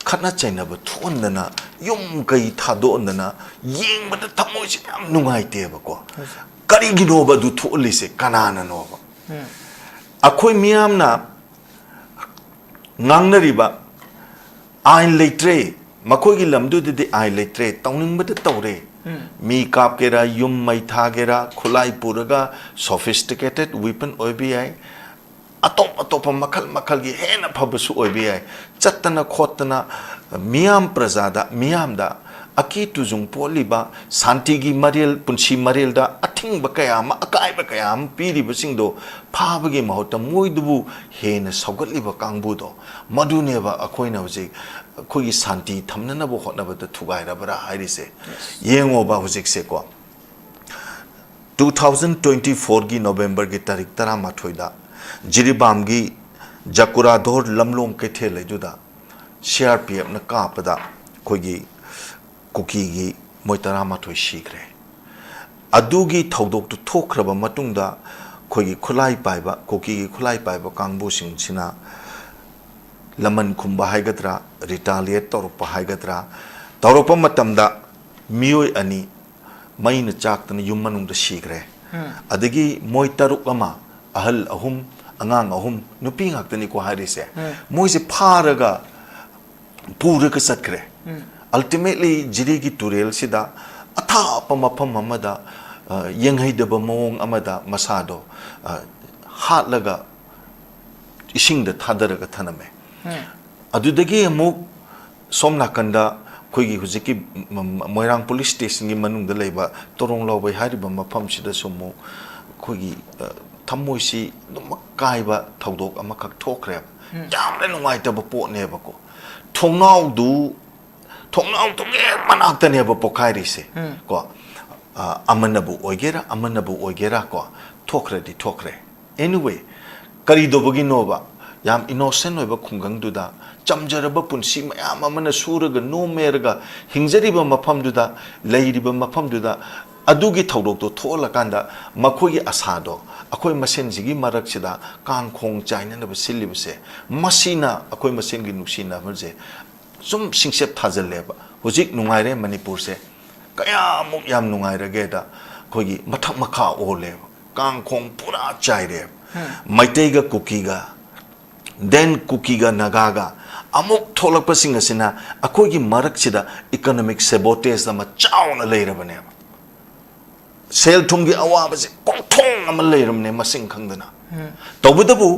ꯈꯠꯅ ꯆꯩꯅꯕ ꯊꯣꯛꯍꯟꯗꯅ, ꯌꯨꯝ ꯀꯩ ꯊꯥꯗꯣꯛꯍꯟꯗꯅ, ꯌꯦꯡꯕꯗ ꯊꯃꯣꯏꯁꯦ ꯌꯥꯝ ꯅꯨꯡꯉꯥꯏꯇꯦꯕꯀꯣ꯫ ꯍꯣꯏ, ꯁꯥꯔ꯫ ꯀꯔꯤꯒꯤꯅꯣꯕ ꯑꯗꯨ ꯊꯣꯛꯍꯜꯂꯤꯁꯦ? ꯀꯅꯥꯅꯅꯣꯕ? ꯎꯝ꯫ ꯑꯩꯈꯣꯏ ꯃꯤꯌꯥꯝꯅ ꯉꯥꯡꯅꯔꯤꯕ ꯑꯥꯏꯟ ꯂꯩꯇ꯭ꯔꯦ, ꯃꯈꯣꯏꯒꯤ ꯂꯝꯗꯨꯗꯗꯤ ꯑꯥꯏꯟ ꯂꯩꯇ꯭ꯔꯦ, ꯇꯧꯅꯤꯡꯕꯗ ꯇꯧꯔꯦ, ꯃꯤ ꯀꯥꯞꯀꯦꯔꯥ, ꯌꯨꯝ ꯃꯩ ꯊꯥꯒꯦꯔꯥ, ꯈꯨꯠꯂꯥꯏ ꯄꯨꯔꯒ, sophisticated weapon ꯑꯣꯏꯕ ꯌꯥꯏ, ꯑꯇꯣꯞ ꯑꯇꯣꯞꯄ ꯃꯈꯜ ꯃꯈꯜꯒꯤ ꯍꯦꯟꯅ ꯐꯕꯁꯨ ꯑꯣꯏꯕ ꯌꯥꯏ꯫ ꯆꯠꯇꯅ ꯈꯣꯠꯇꯅ ꯃꯤꯌꯥꯝ ꯄ꯭ꯔꯖꯥꯗ, ꯃꯤꯌꯥꯝꯗ ꯑꯀꯤ ꯇꯨꯖꯨꯡ ꯄꯣꯛꯂꯤꯕ, ꯁꯥꯟꯇꯤꯒꯤ ꯃꯔꯦꯜ, ꯄꯨꯟꯁꯤ ꯃꯔꯦꯜꯗ ꯑꯊꯤꯡꯕ ꯀꯌꯥ ꯑꯃ, ꯑꯀꯥꯏꯕ ꯀꯌꯥ ꯑꯃ ꯄꯤꯔꯤꯕꯁꯤꯡꯗꯣ ꯐꯥꯕꯒꯤ ꯃꯍꯨꯠꯇ ꯃꯣꯏꯗꯨꯕꯨ ꯍꯦꯟꯅ ꯁꯧꯒꯠꯂꯤꯕ ꯀꯥꯡꯕꯨꯗꯣ, ꯃꯗꯨꯅꯦꯕ ꯑꯩꯈꯣꯏꯅ ꯍꯧꯖꯤꯛ ꯑꯩꯈꯣꯏꯒꯤ ꯁꯥꯟꯇꯤ ꯊꯝꯅꯅꯕ ꯍꯣꯠꯅꯕꯗ ꯊꯨꯒꯥꯏꯔꯕ꯭ꯔꯥ ꯍꯥꯏꯔꯤꯁꯦ꯫ ꯌꯦꯡꯉꯣꯕ ꯍꯧꯖꯤꯛꯁꯦꯀꯣ, two thousand twenty fourꯒꯤ Novemberꯒꯤ ꯇꯥꯔꯤꯛ ꯇꯔꯥꯃꯥꯊꯣꯏꯗ ꯖꯤꯔꯤꯕꯥꯝꯒꯤ ꯖꯀꯨꯔꯥꯙꯣꯔ ꯂꯝꯂꯣꯡ ꯀꯩꯊꯦꯜ ꯂꯩꯗꯨꯗ ꯁꯤ ꯑꯥꯔ ꯄꯤ ꯑꯦꯐꯅ ꯀꯥꯞꯄꯗ ꯑꯩꯈꯣꯏꯒꯤ ꯀꯨꯀꯤꯒꯤ ꯃꯣꯏ ꯇꯔꯥꯃꯥꯊꯣꯏ ꯁꯤꯈ꯭ꯔꯦ꯫ ꯑꯗꯨꯒꯤ ꯊꯧꯗꯣꯛꯇꯨ ꯊꯣꯛꯈ꯭ꯔꯕ ꯃꯇꯨꯡꯗ ꯑꯩꯈꯣꯏꯒꯤ ꯈꯨꯠꯂꯥꯏ ꯄꯥꯏꯕ, ꯀꯨꯀꯤꯒꯤ ꯈꯨꯠꯂꯥꯏ ꯄꯥꯏꯕ ꯀꯥꯡꯕꯨꯁꯤꯡꯁꯤꯅ ꯂꯃꯟ ꯈꯨꯝꯕ ꯍꯥꯏꯒꯗ꯭ꯔꯥ, retaliate ꯇꯧꯔꯛꯄ ꯍꯥꯏꯒꯗ꯭ꯔꯥ, ꯇꯧꯔꯛꯄ ꯃꯇꯝꯗ ꯃꯤꯑꯣꯏ ꯑꯅꯤ ꯃꯩꯅ ꯆꯥꯛꯇꯅ ꯌꯨꯝ ꯃꯅꯨꯡꯗ ꯁꯤꯈ꯭ꯔꯦ꯫ ꯑꯗꯒꯤ ꯃꯣꯏ ꯇꯔꯨꯛ ꯑꯃ, ꯑꯍꯜ ꯑꯍꯨꯝ, ꯑꯉꯥꯡ ꯑꯍꯨꯝ, ꯅꯨꯄꯤ ꯉꯥꯛꯇꯅꯤꯀꯣ ꯍꯥꯏꯔꯤꯁꯦ, ꯃꯣꯏꯁꯦ ꯐꯥꯔꯒ ꯄꯨꯔꯒ ꯆꯠꯈ꯭ꯔꯦ꯫ Ultimately ꯖꯤꯔꯤꯒꯤ ꯇꯨꯔꯦꯜꯁꯤꯗ ꯑꯊꯥꯞꯄ ꯃꯐꯝ ꯑꯃꯗ, ꯑ, ꯌꯦꯡꯍꯩꯗꯕ ꯃꯑꯣꯡ ꯑꯃꯗ ꯃꯁꯥꯗꯣ, ꯑ, ꯍꯥꯠꯂꯒ ꯏꯁꯤꯡꯗ ꯊꯥꯗꯔꯒ ꯊꯅꯝꯃꯦ꯫ ꯑꯗꯨꯗꯒꯤ ꯑꯃꯨꯛ ꯁꯣꯝ ꯅꯥꯀꯟꯗ ꯑꯩꯈꯣꯏꯒꯤ ꯍꯧꯖꯤꯛꯀꯤ ꯃ-, ꯃ-, ꯃꯣꯏꯔꯥꯡ ꯄꯨꯂꯤꯁ ꯁ꯭ꯇꯦꯁꯟꯒꯤ ꯃꯅꯨꯡꯗ ꯂꯩꯕ ꯇꯣꯔꯣꯡ ꯂꯥꯎꯕꯩ ꯍꯥꯏꯔꯤꯕ ꯃꯐꯝꯁꯤꯗꯁꯨ ꯑꯃꯨꯛ ꯑꯩꯈꯣꯏꯒꯤ, ꯑ, ꯊꯃꯣꯏꯁꯤ ꯑꯗꯨꯃꯛ ꯀꯥꯏꯕ ꯊꯧꯗꯣꯛ ꯑꯃꯈꯛ ꯊꯣꯛꯈ꯭ꯔꯦꯕ꯫ ꯌꯥꯝꯅ ꯅꯨꯡꯉꯥꯏꯇꯕ ꯄꯣꯠꯅꯦꯕꯀꯣ꯫ ꯊꯣꯡꯅꯥꯎꯗꯨ, ꯊꯣꯡꯅꯥꯎꯗꯨꯒꯤ ꯍꯦꯛ ꯃꯅꯥꯛꯇꯅꯦꯕ ꯄꯣꯈꯥꯏꯔꯤꯁꯦ꯫ ꯀꯣ, ꯑ, ꯑꯃꯅꯕꯨ ꯑꯣꯏꯒꯦꯔꯥ, ꯑꯃꯅꯕꯨ ꯑꯣꯏꯒꯦꯔꯥ, ꯀꯣ, ꯊꯣꯛꯈ꯭ꯔꯗꯤ ꯊꯣꯛꯈ꯭ꯔꯦ꯫ Anyway, ꯀꯔꯤꯗꯧꯕꯒꯤꯅꯣꯕ? ꯌꯥꯝ innocent ꯑꯣꯏꯕ ꯈꯨꯡꯒꯪꯗꯨꯗ, ꯆꯝꯖꯔꯕ ꯄꯨꯟꯁꯤ ꯃꯌꯥꯝ ꯑꯃꯅ ꯁꯨꯔꯒ ꯅꯣꯝꯃꯦꯔꯒ ꯍꯤꯡꯖꯔꯤꯕ ꯃꯐꯝꯗꯨꯗ, ꯂꯩꯔꯤꯕ ꯃꯐꯝꯗꯨꯗ ꯑꯗꯨꯒꯤ ꯊꯧꯗꯣꯛꯇꯣ ꯊꯣꯛꯍꯜꯂꯀꯥꯟꯗ ꯃꯈꯣꯏꯒꯤ ꯑꯁꯥꯗꯣ, ꯑꯩꯈꯣꯏ ꯃꯁꯦꯟꯁꯤꯒꯤ ꯃꯔꯛꯁꯤꯗ ꯀꯥꯡꯈꯣꯡ ꯆꯥꯏꯅꯅꯕ ꯁꯤꯜꯂꯤꯕꯁꯦ, ꯃꯁꯤꯅ ꯑꯩꯈꯣꯏ ꯃꯁꯦꯟꯒꯤ ꯅꯨꯡꯁꯤꯅꯕꯁꯦ ꯁꯨꯝ ꯁꯤꯡꯆꯞ ꯊꯥꯖꯤꯜꯂꯦꯕ꯫ ꯍꯧꯖꯤꯛ ꯅꯨꯡꯉꯥꯏꯔꯦ ꯃꯅꯤꯄꯨꯔꯁꯦ, ꯀꯌꯥꯃꯨꯛ ꯌꯥꯝ ꯅꯨꯡꯉꯥꯏꯔꯒꯦꯗ, ꯑꯩꯈꯣꯏꯒꯤ ꯃꯊꯛ ꯃꯈꯥ ꯑꯣꯜꯂꯦꯕ, ꯀꯥꯡꯈꯣꯡ ꯄꯨꯔꯥ ꯆꯥꯏꯔꯦꯕ꯫ ꯃꯩꯇꯩꯒ ꯀꯨꯀꯤꯒ, then ꯀꯨꯀꯤꯒ ꯅꯥꯒꯥꯒ, ꯑꯃꯨꯛ ꯊꯣꯛꯂꯛꯄꯁꯤꯡ ꯑꯁꯤꯅ ꯑꯩꯈꯣꯏꯒꯤ ꯃꯔꯛꯁꯤꯗ economic sabotage ꯑꯃ ꯆꯥꯎꯅ ꯂꯩꯔꯕꯅꯦꯕ꯫ ꯁꯦꯜ ꯊꯨꯝꯒꯤ ꯑꯋꯥꯕꯁꯦ ꯀꯣꯛꯊꯣꯡ ꯑꯃ ꯂꯩꯔꯕꯅꯦ ꯃꯁꯤꯡ ꯈꯪꯗꯅ꯫ ꯇꯧꯕꯇꯕꯨ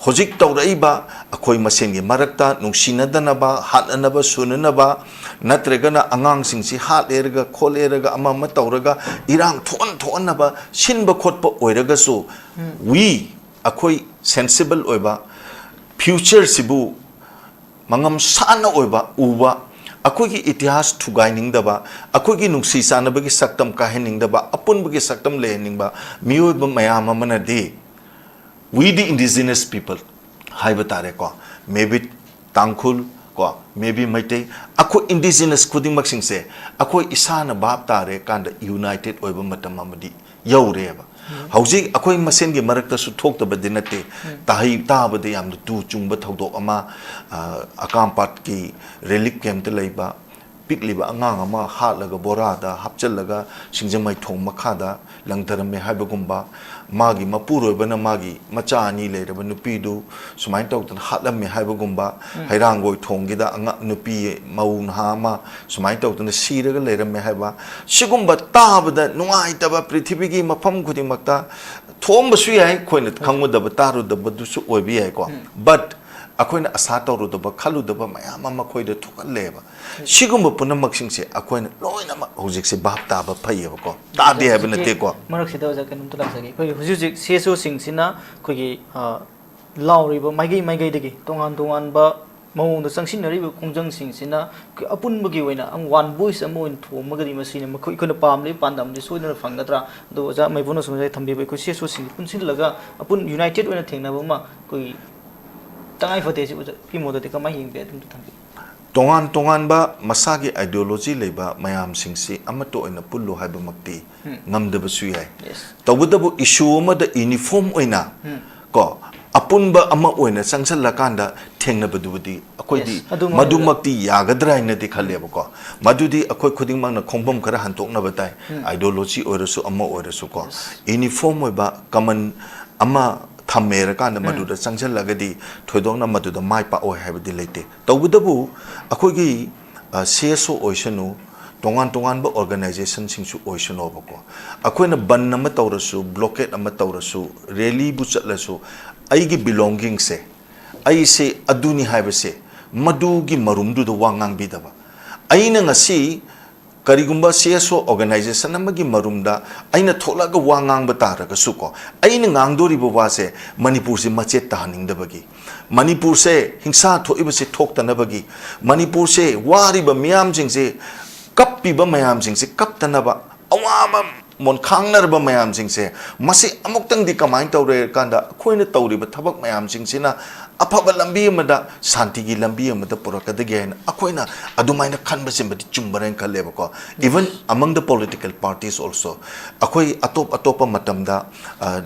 ꯍꯧꯖꯤꯛ ꯇꯧꯔꯛꯏꯕ ꯑꯩꯈꯣꯏ ꯃꯁꯦꯟꯒꯤ ꯃꯔꯛꯇ ꯅꯨꯡꯁꯤꯅꯗꯅꯕ, ꯍꯥꯠꯅꯅꯕ, ꯁꯨꯅꯅꯕ, ꯅꯠꯇ꯭ꯔꯒꯅ ꯑꯉꯥꯡꯁꯤꯡꯁꯤ ꯍꯥꯠꯂꯦꯔꯒ ꯈꯣꯠꯂꯦꯔꯒ ꯑꯃ ꯑꯃ ꯇꯧꯔꯒ ꯏꯔꯥꯡ ꯊꯣꯛꯍꯟ ꯊꯣꯛꯍꯟꯅꯕ ꯁꯤꯟꯕ ꯈꯣꯠꯄ ꯑꯣꯏꯔꯒꯁꯨ, we, ꯑꯩꯈꯣꯏ sensible ꯑꯣꯏꯕ, future ꯁꯤꯕꯨ ꯃꯉꯝ ꯁꯥꯟꯅ ꯑꯣꯏꯕ ꯎꯕ, ꯑꯩꯈꯣꯏꯒꯤ ꯏꯇꯤꯍꯥꯁ ꯊꯨꯒꯥꯏꯅꯤꯡꯗꯕ, ꯑꯩꯈꯣꯏꯒꯤ ꯅꯨꯡꯁꯤ ꯆꯥꯟꯅꯕꯒꯤ ꯁꯛꯇꯝ ꯀꯥꯏꯍꯟꯅꯤꯡꯗꯕ, ꯑꯄꯨꯟꯕꯒꯤ ꯁꯛꯇꯝ ꯂꯩꯍꯟꯅꯤꯡꯕ ꯃꯤꯑꯣꯏꯕ ꯃꯌꯥꯝ ꯑꯃꯅꯗꯤ, we the indigenous people ꯍꯥꯏꯕ ꯇꯥꯔꯦꯀꯣ, maybe ꯇꯥꯡꯈꯨꯜ ꯀꯣ, maybe ꯃꯩꯇꯩ, ꯑꯩꯈꯣꯏ indigenous ꯈꯨꯗꯤꯡꯃꯛꯁꯤꯡꯁꯦ ꯑꯩꯈꯣꯏ ꯏꯁꯥꯅ ꯚꯥꯞ ꯇꯥꯔꯦ ꯀꯥꯟꯗ united ꯑꯣꯏꯕ ꯃꯇꯝ ꯑꯃꯗꯤ ꯌꯧꯔꯦꯕ꯫ ꯍꯧꯖꯤꯛ ꯑꯩꯈꯣꯏ ꯃꯁꯦꯟꯒꯤ ꯃꯔꯛꯇꯁꯨ ꯊꯣꯛꯇꯕꯗꯤ ꯅꯠꯇꯦ, ꯇꯥꯍꯩ ꯇꯥꯕꯗ ꯌꯥꯝꯅ ꯇꯨ ꯆꯨꯡꯕ ꯊꯧꯗꯣꯛ ꯑꯃ, ꯑ, ꯑꯀꯥꯝꯄꯥꯠꯀꯤ relief camp ꯇ ꯂꯩꯕ ꯄꯤꯛꯂꯤꯕ ꯑꯉꯥꯡ ꯑꯃ ꯍꯥꯠꯂꯒ ꯕꯣꯔꯥꯗ ꯍꯥꯞꯆꯤꯜꯂꯒ ꯁꯤꯡꯖꯃꯩ ꯊꯣꯡ ꯃꯈꯥꯗ ꯂꯪꯊꯔꯝꯃꯦ ꯍꯥꯏꯕꯒꯨꯝꯕ, ꯃꯥꯒꯤ ꯃꯄꯨꯔꯣꯏꯕꯅ ꯃꯥꯒꯤ ꯃꯆꯥ ꯑꯅꯤ ꯂꯩꯔꯕ ꯅꯨꯄꯤꯗꯨ ꯁꯨꯃꯥꯏꯅ ꯇꯧꯗꯅ ꯍꯥꯠꯂꯝꯃꯦ ꯍꯥꯏꯕꯒꯨꯝꯕ, ꯍꯩꯔꯥꯡꯒꯣꯏ ꯊꯣꯡꯒꯤꯗ ꯑꯉꯥꯡ ꯅꯨꯄꯤ ꯃꯧ ꯅꯍꯥ ꯑꯃ ꯁꯨꯃꯥꯏꯅ ꯇꯧꯗꯅ ꯁꯤꯔꯒ ꯂꯩꯔꯝꯃꯦ ꯍꯥꯏꯕ, ꯁꯤꯒꯨꯝꯕ ꯇꯥꯕꯗ ꯅꯨꯡꯉꯥꯏꯇꯕ ꯄ꯭ꯔꯤꯊꯤꯕꯤꯒꯤ ꯃꯐꯝ ꯈꯨꯗꯤꯡꯃꯛꯇ ꯊꯣꯛꯑꯝꯕꯁꯨ ꯌꯥꯏ, ꯑꯩꯈꯣꯏꯅ ꯈꯪꯉꯨꯗꯕ ꯇꯥꯔꯨꯗꯕꯗꯨꯁꯨ ꯑꯣꯏꯕ ꯌꯥꯏꯀꯣ꯫ But ꯑꯩꯈꯣꯏꯅ ꯑꯁꯥ ꯇꯧꯔꯨꯗꯕ ꯈꯜꯂꯨꯗꯕ ꯃꯌꯥꯝ ꯑꯃ ꯑꯩꯈꯣꯏꯗ ꯊꯣꯛꯍꯜꯂꯦꯕ꯫ ꯁꯤꯒꯨꯝꯕ ꯄꯨꯝꯅꯃꯛꯁꯤꯡꯁꯦ ꯑꯩꯈꯣꯏꯅ ꯂꯣꯏꯅꯃꯛ ꯍꯧꯖꯤꯛꯁꯦ ꯚꯥꯞ ꯇꯥꯕ ꯐꯩꯌꯦꯕꯀꯣ, ꯇꯥꯗꯦ ꯍꯥꯏꯕ ꯍꯧꯖꯤꯛꯀꯤ ꯅꯠꯇꯦꯀꯣ꯫ ꯃꯔꯛꯁꯤꯗ ꯑꯣꯖꯥ ꯀꯩꯅꯣꯝꯇ ꯂꯥꯛꯆꯒꯦ꯫ ꯑꯩꯈꯣꯏ ꯍꯧꯖꯤꯛ ꯍꯧꯖꯤꯛ C S O ꯁꯤꯡꯁꯤꯅ ꯑꯩꯈꯣꯏꯒꯤ, ꯑ, ꯂꯥꯎꯔꯤꯕ ꯃꯥꯏꯀꯩ ꯃꯥꯏꯀꯩꯗꯒꯤ ꯇꯣꯉꯥꯟ ꯇꯣꯉꯥꯟꯕ ꯃꯑꯣꯡꯗ ꯆꯪꯁꯤꯟꯅꯔꯤꯕ ꯈꯣꯡꯖꯪꯁꯤꯡꯁꯤꯅ ꯑꯩꯈꯣꯏ ꯑꯄꯨꯟꯕꯒꯤ ꯑꯣꯏꯅ ꯑꯃ one voice ꯑꯃ ꯑꯣꯏꯅ ꯊꯣꯝꯃꯒꯗꯤ ꯃꯁꯤꯅ ꯃꯈꯣꯏ ꯑꯩꯈꯣꯏꯅ ꯄꯥꯝꯂꯤꯕ ꯄꯥꯟꯗꯝꯗꯤ ꯁꯣꯏꯗꯅ ꯐꯪꯒꯗ꯭ꯔꯥ? ꯑꯗꯣ ꯑꯣꯖꯥ ꯃꯩꯕꯨꯅꯁꯨ ꯉꯁꯥꯏ ꯊꯝꯕꯤꯕ ꯑꯩꯈꯣꯏ C S O ꯁꯤꯡꯁꯤ ꯄꯨꯟꯁꯤꯜꯂꯒ ꯑꯄꯨꯟ united ꯑꯣꯏꯅ ꯊꯦꯡꯅꯕ ꯑꯃ ꯑꯩꯈꯣꯏꯒꯤ ꯇꯉꯥꯏ ꯐꯗꯦ꯫ ꯁꯤ ꯑꯣꯖꯥ, ꯄꯤ ꯃꯣꯗꯗꯤ ꯀꯃꯥꯏꯅ ꯌꯦꯡꯕꯤ? ꯑꯗꯨꯝꯇ ꯊꯝꯕꯤꯌꯨ꯫ ꯇꯣꯉꯥꯟ ꯇꯣꯉꯥꯟꯕ ꯃꯁꯥꯒꯤ ideology ꯂꯩꯕ ꯃꯌꯥꯝꯁꯤꯡꯁꯤ ꯑꯃꯠꯇ ꯑꯣꯏꯅ ꯄꯨꯜꯂꯨ ꯍꯥꯏꯕꯃꯛꯇꯤ ꯎꯝ꯫ ꯉꯝꯗꯕꯁꯨ ꯌꯥꯏ꯫ Yes꯫ ꯇꯧꯕꯇꯕꯨ issue ꯑꯃꯗ uniform ꯑꯣꯏꯅ ꯎꯝ꯫ ꯀꯣ, ꯑꯄꯨꯟꯕ ꯑꯃ ꯑꯣꯏꯅ ꯆꯪꯁꯤꯜꯂꯀꯥꯟꯗ ꯊꯦꯡꯅꯕꯗꯨꯕꯨꯗꯤ ꯑꯩꯈꯣꯏꯗꯤ Yes, ꯑꯗꯨꯃꯛ ꯃꯗꯨꯃꯛꯇꯤ ꯌꯥꯒꯗ꯭ꯔꯥ ꯍꯥꯏꯅꯗꯤ ꯈꯜꯂꯦꯕꯀꯣ꯫ ꯃꯗꯨꯗꯤ ꯑꯩꯈꯣꯏ ꯈꯨꯗꯤꯡꯃꯛꯅ ꯈꯣꯡꯐꯝ ꯈꯔ ꯍꯟꯇꯣꯛꯅꯕ ꯇꯥꯏ꯫ ꯎꯝ꯫ Ideology ꯑꯣꯏꯔꯁꯨ ꯑꯃ ꯑꯣꯏꯔꯁꯨꯀꯣ꯫ Yes꯫ Uniform ꯑꯣꯏꯕ common ꯑꯃ ꯊꯝꯃꯦꯔꯀꯥꯟꯗ ꯃꯗꯨꯗ ꯆꯪꯁꯤꯜꯂꯒꯗꯤ ꯊꯣꯏꯗꯣꯛꯅ ꯃꯗꯨꯗ ꯃꯥꯏ ꯄꯥꯛꯑꯣꯏ ꯍꯥꯏꯕꯗꯤ ꯂꯩꯇꯦ꯫ ꯇꯧꯕꯇꯕꯨ ꯑꯩꯈꯣꯏꯒꯤ ꯁꯤ ꯑꯦꯁ ꯑꯣ ꯑꯣꯏꯁꯅꯨ, ꯇꯣꯉꯥꯟ ꯇꯣꯉꯥꯟꯕ ꯑꯣꯔꯒꯅꯥꯏꯖꯦꯁꯟꯁꯤꯡꯁꯨ ꯑꯣꯏꯁꯅꯣꯕꯀꯣ, ꯑꯩꯈꯣꯏꯅ ꯕꯟ ꯑꯃ ꯇꯧꯔꯁꯨ, ꯕ꯭ꯂꯣꯀꯦꯠ ꯑꯃ ꯇꯧꯔꯁꯨ, ꯔꯦꯂꯤꯕꯨ ꯆꯠꯂꯁꯨ, ꯑꯩꯒꯤ ꯕꯤꯂꯣꯡꯒꯤꯡꯁꯦ, ꯑꯩꯁꯦ ꯑꯗꯨꯅꯤ ꯍꯥꯏꯕꯁꯦ, ꯃꯗꯨꯒꯤ ꯃꯔꯨꯝꯗꯨꯗ ꯋꯥ ꯉꯥꯡꯕꯤꯗꯕ꯫ ꯑꯩꯅ ꯉꯁꯤ ꯀꯔꯤꯒꯨꯝꯕ ꯁꯤ ꯑꯦꯁ ꯑꯣ ꯑꯣꯔꯒꯅꯥꯏꯖꯦꯁꯟ ꯑꯃꯒꯤ ꯃꯔꯨꯝꯗ ꯑꯩꯅ ꯊꯣꯛꯂꯛꯑꯒ ꯋꯥ ꯉꯥꯡꯕ ꯇꯥꯔꯒꯁꯨꯀꯣ, ꯑꯩꯅ ꯉꯥꯡꯗꯣꯔꯤꯕ ꯋꯥꯁꯦ ꯃꯅꯤꯄꯨꯔꯁꯦ ꯃꯆꯦꯠ ꯇꯥꯍꯟꯅꯤꯡꯗꯕꯒꯤ, ꯃꯅꯤꯄꯨꯔꯁꯦ ꯍꯤꯡꯁꯥ ꯊꯣꯛꯏꯕꯁꯦ ꯊꯣꯛꯇꯅꯕꯒꯤ, ꯃꯅꯤꯄꯨꯔꯁꯦ ꯋꯥꯔꯤꯕ ꯃꯤꯌꯥꯝꯁꯤꯡꯁꯦ, ꯀꯞꯄꯤꯕ ꯃꯌꯥꯝꯁꯤꯡꯁꯦ ꯀꯞꯇꯅꯕ, ꯑꯋꯥꯕ ꯃꯣꯟꯈꯥꯡꯅꯔꯕ ꯃꯌꯥꯝꯁꯤꯡꯁꯦ, ꯃꯁꯤ ꯑꯃꯨꯛꯇꯪꯗꯤ ꯀꯃꯥꯏꯅ ꯇꯧꯔꯦ ꯀꯥꯟꯗ ꯑꯩꯈꯣꯏꯅ ꯇꯧꯔꯤꯕ ꯊꯕꯛ ꯃꯌꯥꯝꯁꯤꯡꯁꯤꯅ ꯑꯐꯕ ꯂꯝꯕꯤ ꯑꯃꯗ, ꯁꯥꯟꯇꯤꯒꯤ ꯂꯝꯕꯤ ꯑꯃꯗ ꯄꯨꯔꯛꯀꯗꯒꯦ ꯍꯥꯏꯅ ꯑꯩꯈꯣꯏꯅ ꯑꯗꯨꯃꯥꯏꯅ ꯈꯟꯕꯁꯤꯃꯗꯤ ꯆꯨꯝꯕ꯭ꯔꯅ ꯈꯜꯂꯦꯕꯀꯣ꯫ Even among the political parties also, ꯑꯩꯈꯣꯏ ꯑꯇꯣꯞ ꯑꯇꯣꯞꯄ ꯃꯇꯝꯗ, ꯑ,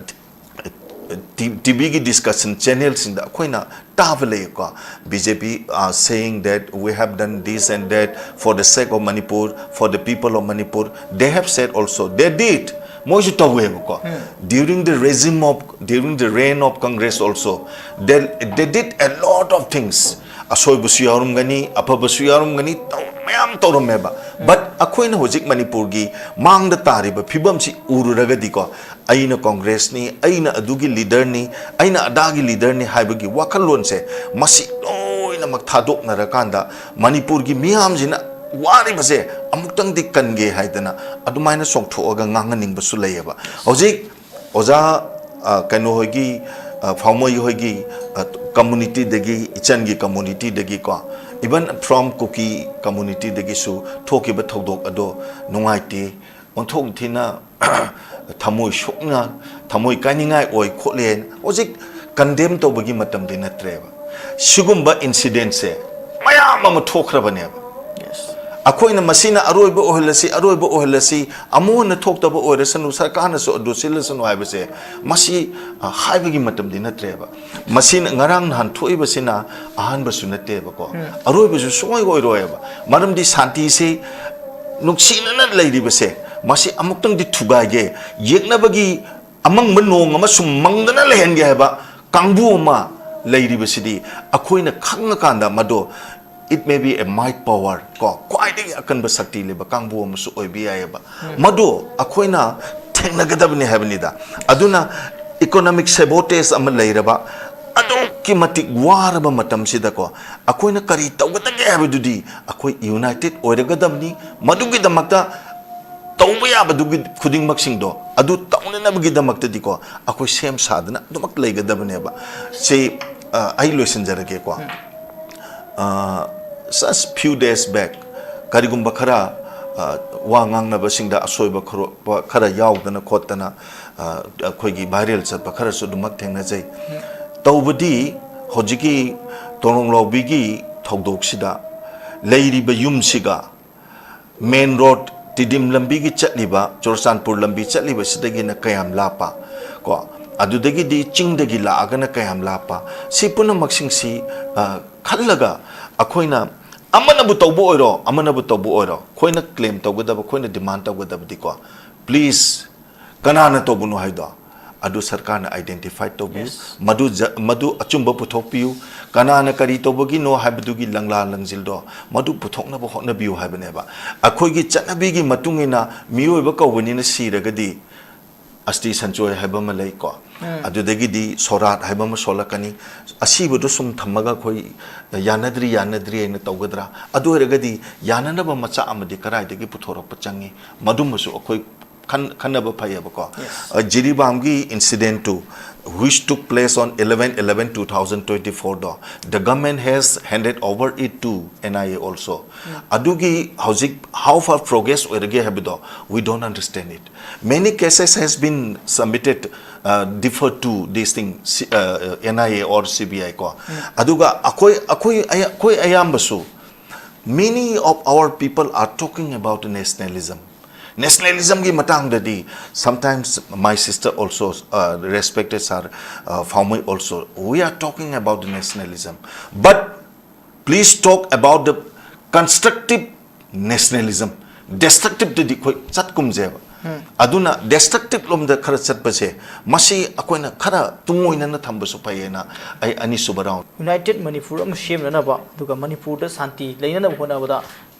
ꯇꯤ-, ꯇꯤꯚꯤꯒꯤ ꯗꯤꯁꯀꯁꯟ ꯆꯦꯅꯦꯜꯁꯤꯡꯗ ꯑꯩꯈꯣꯏꯅ ꯇꯥꯕ ꯂꯩꯌꯦꯀꯣ, B J P are saying that we have done this and that for the sake of Manipur, for the people of Manipur, they have said also, they did, ꯃꯣꯏꯁꯨ ꯇꯧꯋꯦꯕꯀꯣ꯫ During the regime of, during the reign of Congress also, they, they did a lot of things. ꯑꯁꯣꯏꯕꯁꯨ ꯌꯥꯎꯔꯝꯒꯅꯤ, ꯑꯐꯕꯁꯨ ꯌꯥꯎꯔꯝꯒꯅꯤ, ꯇꯧ-, ꯃꯌꯥꯝ ꯇꯧꯔꯝꯃꯦꯕ꯫ But ꯑꯩꯈꯣꯏꯅ ꯍꯧꯖꯤꯛ ꯃꯅꯤꯄꯨꯔꯒꯤ ꯃꯥꯡꯗ ꯇꯥꯔꯤꯕ ꯐꯤꯕꯝꯁꯤ ꯎꯔꯨꯔꯒꯗꯤꯀꯣ, ꯑꯩꯅ ꯀꯣꯡꯒ꯭ꯔꯦꯁꯅꯤ, ꯑꯩꯅ ꯑꯗꯨꯒꯤ ꯂꯤꯗꯔꯅꯤ, ꯑꯩꯅ ꯑꯗꯥꯒꯤ ꯂꯤꯗꯔꯅꯤ ꯍꯥꯏꯕꯒꯤ ꯋꯥꯈꯜꯂꯣꯟꯁꯦ, ꯃꯁꯤ ꯂꯣꯏꯅꯃꯛ ꯊꯥꯗꯣꯛꯅꯔꯀꯥꯟꯗ ꯃꯅꯤꯄꯨꯔꯒꯤ ꯃꯤꯌꯥꯝꯁꯤꯅ ꯋꯥꯔꯤꯕꯁꯦ ꯑꯃꯨꯛꯇꯪꯗꯤ ꯀꯟꯒꯦ ꯍꯥꯏꯗꯅ ꯑꯗꯨꯃꯥꯏꯅ ꯆꯣꯡꯊꯣꯛꯑꯒ ꯉꯥꯡꯍꯟꯅꯤꯡꯕꯁꯨ ꯂꯩꯌꯦꯕ꯫ ꯍꯧꯖꯤꯛ ꯑꯣꯖꯥ, ꯑ, ꯀꯩꯅꯣ ꯍꯣꯏꯒꯤ, ꯑ, ꯐꯥꯎꯃꯩ ꯍꯣꯏꯒꯤ, ꯑ, ꯀꯝꯃꯨꯅꯤꯇꯤꯗꯒꯤ, ꯏꯆꯟꯒꯤ ꯀꯝꯃꯨꯅꯤꯇꯤꯗꯒꯤꯀꯣ, even from ꯀꯨꯀꯤ ꯀꯝꯃꯨꯅꯤꯇꯤꯗꯒꯤꯁꯨ ꯊꯣꯛꯈꯤꯕ ꯊꯧꯗꯣꯛ ꯑꯗꯣ ꯅꯨꯡꯉꯥꯏꯇꯦ, ꯑꯣꯟꯊꯣꯛ ꯊꯤꯅ ꯊꯃꯣꯏ ꯁꯣꯛꯅ, ꯊꯃꯣꯏ ꯀꯥꯏꯅꯤꯡꯉꯥꯏ ꯑꯣꯏ ꯈꯣꯠꯂꯦ꯫ ꯍꯧꯖꯤꯛ ꯀꯟꯗꯦꯝ ꯇꯧꯕꯒꯤ ꯃꯇꯝꯗꯤ ꯅꯠꯇ꯭ꯔꯦꯕ꯫ ꯁꯤꯒꯨꯝꯕ ꯏꯟꯁꯤꯗꯦꯟꯁꯦ ꯃꯌꯥꯝ ꯑꯃ ꯊꯣꯛꯈ꯭ꯔꯕꯅꯦꯕ꯫ ꯑꯩꯈꯣꯏꯅ ꯃꯁꯤꯅ ꯑꯔꯣꯏꯕ ꯑꯣꯏꯍꯜꯂꯁꯤ, ꯑꯔꯣꯏꯕ ꯑꯣꯏꯍꯜꯂꯁꯤ, ꯑꯃꯨꯛ ꯍꯟꯅ ꯊꯣꯛꯇꯕ ꯑꯣꯏꯔꯁꯅꯨ, ꯁꯔꯀꯥꯔꯅꯁꯨ ꯑꯗꯨ ꯁꯤꯜꯂꯁꯅꯨ ꯍꯥꯏꯕꯁꯦ, ꯃꯁꯤ, ꯑ, ꯍꯥꯏꯕꯒꯤ ꯃꯇꯝꯗꯤ ꯅꯠꯇ꯭ꯔꯦꯕ꯫ ꯃꯁꯤꯅ, ꯉꯔꯥꯡ ꯅꯍꯥꯟ ꯊꯣꯛꯏꯕꯁꯤꯅ ꯑꯍꯥꯟꯕꯁꯨ ꯅꯠꯇꯦꯕꯀꯣ, ꯑꯔꯣꯏꯕꯁꯨ ꯁꯨꯡꯑꯣꯏ ꯑꯣꯏꯔꯣꯏꯕ꯫ ꯃꯔꯝꯗꯤ ꯁꯥꯟꯇꯤꯁꯤ, ꯅꯨꯡꯁꯤꯅꯅ ꯂꯩꯔꯤꯕꯁꯦ, ꯃꯁꯤ ꯑꯃꯨꯛꯇꯪꯗꯤ ꯊꯨꯒꯥꯏꯒꯦ, ꯌꯦꯛꯅꯕꯒꯤ ꯑꯃꯪꯕ ꯅꯣꯡ ꯑꯃ ꯁꯨꯝ ꯃꯪꯗꯅ ꯂꯩꯍꯟꯒꯦ ꯍꯥꯏꯕ ꯀꯥꯡꯕꯨ ꯑꯃ ꯂꯩꯔꯤꯕꯁꯤꯗꯤ, ꯑꯩꯈꯣꯏꯅ ꯈꯪꯉꯀꯥꯟꯗ ꯃꯗꯣ, it may be a might power, ꯀꯣ, ꯈ꯭ꯋꯥꯏꯗꯒꯤ ꯑꯀꯟꯕ ꯁꯛꯇꯤ ꯂꯩꯕ ꯀꯥꯡꯕꯨ ꯑꯃꯁꯨ ꯑꯣꯏꯕ ꯌꯥꯏꯑꯕ꯫ ꯃꯗꯣ ꯑꯩꯈꯣꯏꯅ ꯊꯦꯡꯅꯒꯗꯕꯅꯤ ꯍꯥꯏꯕꯅꯤꯗ꯫ ꯑꯗꯨꯅ economic sabotage ꯑꯃ ꯂꯩꯔꯕ, ꯑꯗꯨꯛꯀꯤ ꯃꯇꯤꯛ ꯋꯥꯔꯕ ꯃꯇꯝꯁꯤꯗꯀꯣ, ꯑꯩꯈꯣꯏꯅ ꯀꯔꯤ ꯇꯧꯒꯗꯒꯦ ꯍꯥꯏꯕꯗꯨꯗꯤ ꯑꯩꯈꯣꯏ united ꯑꯣꯏꯔꯒꯗꯕꯅꯤ꯫ ꯃꯗꯨꯒꯤꯗꯃꯛꯇ ꯇꯧꯕ ꯌꯥꯕꯗꯨꯒꯤ ꯈꯨꯗꯤꯡꯃꯛꯁꯤꯡꯗꯣ ꯑꯗꯨ ꯇꯧꯅꯅꯕꯒꯤꯗꯃꯛꯇꯗꯤꯀꯣ, ꯑꯩꯈꯣꯏ ꯁꯦꯝ ꯁꯥꯗꯅ ꯑꯗꯨꯃꯛ ꯂꯩꯒꯗꯕꯅꯦꯕ꯫ ꯁꯤ, ꯑ, ꯑꯩ ꯂꯣꯏꯁꯤꯟꯖꯔꯒꯦꯀꯣ꯫ ꯑ, just few days back, ꯀꯔꯤꯒꯨꯝꯕ ꯈꯔ, ꯑ, ꯋꯥ ꯉꯥꯡꯅꯕꯁꯤꯡꯗ ꯑꯁꯣꯏꯕ ꯈꯔ ꯌꯥꯎꯗꯅ ꯈꯣꯠꯇꯅ, ꯑ, ꯑꯩꯈꯣꯏꯒꯤ viral ꯆꯠꯄ ꯈꯔꯁꯨ ꯑꯗꯨꯃꯛ ꯊꯦꯡꯅꯖꯩ꯫ ꯇꯧꯕꯗꯤ, ꯍꯧꯖꯤꯛꯀꯤ ꯇꯣꯔꯣꯡꯂꯥꯎꯕꯤꯒꯤ ꯊꯧꯗꯣꯛꯁꯤꯗ ꯂꯩꯔꯤꯕ ꯌꯨꯝꯁꯤꯒ main road, ꯇꯤꯗꯤꯝ ꯂꯝꯕꯤꯒꯤ ꯆꯠꯂꯤꯕ, ꯆꯨꯔꯆꯥꯟꯄꯨꯔ ꯂꯝꯕꯤ ꯆꯠꯂꯤꯕꯁꯤꯗꯒꯤꯅ ꯀꯌꯥꯝ ꯂꯥꯞꯄ, ꯀꯣ, ꯑꯗꯨꯗꯒꯤꯗꯤ ꯆꯤꯡꯗꯒꯤ ꯂꯥꯛꯑꯒꯅ ꯀꯌꯥꯝ ꯂꯥꯞꯄ, ꯁꯤ ꯄꯨꯝꯅꯃꯛꯁꯤꯡꯁꯤ, ꯑ, ꯈꯜꯂꯒ ꯑꯩꯈꯣꯏꯅ ꯑꯃꯅꯕꯨ ꯇꯧꯕ ꯑꯣꯏꯔꯣ, ꯑꯃꯅꯕꯨ ꯇꯧꯕ ꯑꯣꯏꯔꯣ, ꯑꯩꯈꯣꯏꯅ claim ꯇꯧꯒꯗꯕ, ꯑꯩꯈꯣꯏꯅ demand ꯇꯧꯒꯗꯕꯗꯤꯀꯣ, please, ꯀꯅꯥꯅ ꯇꯧꯕꯅꯣ ꯍꯥꯏꯗꯣ ꯑꯗꯨ ꯁꯔꯀꯥꯔꯅ identify ꯇꯧꯕꯤꯌꯨ꯫ Yes. ꯃꯗꯨ ꯖ-, ꯃꯗꯨ ꯑꯆꯨꯝꯕ ꯄꯨꯊꯣꯛꯄꯤꯌꯨ꯫ ꯀꯅꯥꯅ ꯀꯔꯤ ꯇꯧꯕꯒꯤꯅꯣ ꯍꯥꯏꯕꯗꯨꯒꯤ ꯂꯪꯂꯥ ꯂꯪꯖꯤꯜꯗꯣ ꯃꯗꯨ ꯄꯨꯊꯣꯛꯅꯕ ꯍꯣꯠꯅꯕꯤꯌꯨ ꯍꯥꯏꯕꯅꯦꯕ꯫ ꯑꯩꯈꯣꯏꯒꯤ ꯆꯠꯅꯕꯤꯒꯤ ꯃꯇꯨꯡ ꯏꯟꯅ ꯃꯤꯑꯣꯏꯕ ꯀꯧꯕꯅꯤꯅ ꯁꯤꯔꯒꯗꯤ ꯑꯁꯇꯤ ꯁꯟꯆꯣꯏ ꯍꯥꯏꯕ ꯑꯃ ꯂꯩꯀꯣ꯫ ꯑꯗꯨꯗꯒꯤꯗꯤ ꯁꯣꯔꯥꯠ ꯍꯥꯏꯕ ꯑꯃ ꯁꯣꯜꯂꯛꯀꯅꯤ꯫ ꯑꯁꯤꯕꯗꯨ ꯁꯨꯝ ꯊꯝꯃꯒ ꯑꯩꯈꯣꯏ ꯌꯥꯅꯗ꯭ꯔꯤ, ꯌꯥꯅꯗ꯭ꯔꯤ ꯍꯥꯏꯅ ꯇꯧꯒꯗ꯭ꯔꯥ? ꯑꯗꯨ ꯑꯣꯏꯔꯒꯗꯤ ꯌꯥꯅꯅꯕ ꯃꯆꯥꯛ ꯑꯃꯗꯤ ꯀꯗꯥꯏꯗꯒꯤ ꯄꯨꯊꯣꯔꯛꯄ ꯆꯪꯉꯤ? ꯃꯗꯨꯃꯁꯨ ꯑꯩꯈꯣꯏ ꯈꯟ-, ꯈꯟꯅꯕ ꯐꯩꯌꯦꯕꯀꯣ꯫ Yes. ꯑ, ꯖꯤꯔꯤꯕꯥꯝꯒꯤ incident two, which took place on eleven eleven two thousand twenty four ꯗꯣ, the government has handed over it to N I A also. ꯑꯗꯨꯒꯤ ꯍꯧꯖꯤꯛ how far progress ꯑꯣꯏꯔꯒꯦ ꯍꯥꯏꯕꯗꯣ, we don't understand it. Many cases has been submitted, uh, deferred to this thing, C-, uh, N I A or C B I ꯀꯣ꯫ ꯑꯗꯨꯒ ꯑꯩꯈꯣꯏ, ꯑꯩꯈꯣꯏ, ꯑꯩꯈꯣꯏ ꯑꯌꯥꯝꯕꯁꯨ, many of our people are talking about nationalism. Nationalism ꯒꯤ ꯃꯇꯥꯡꯗꯗꯤ, sometimes my sister also, uh, respected sir, uh, Phaomei also, we are talking about the nationalism. But please talk about the constructive nationalism. Destructive ꯇꯗꯤ ꯑꯩꯈꯣꯏ ꯆꯠꯀꯨꯝꯁꯦꯕ꯫ ꯑꯗꯨꯅ destructive ꯇꯤꯞꯂꯣꯝꯗ ꯈꯔ ꯆꯠꯄꯁꯦ, ꯃꯁꯤ ꯑꯩꯈꯣꯏꯅ ꯈꯔ ꯇꯨꯡꯑꯣꯏꯅꯅ ꯊꯝꯕꯁꯨ ꯐꯩꯌꯦꯅ ꯑꯩ ꯑꯅꯤꯁꯨꯕ ꯔꯥꯎꯟ꯫ ꯌꯨꯅꯥꯏꯇꯦꯠ ꯃꯅꯤꯄꯨꯔ ꯑꯃ ꯁꯦꯝꯅꯅꯕ, ꯑꯗꯨꯒ ꯃꯅꯤꯄꯨꯔꯗ ꯁꯥꯟꯇꯤ ꯂꯩꯅꯅꯕ ꯍꯣꯠꯅꯕꯗ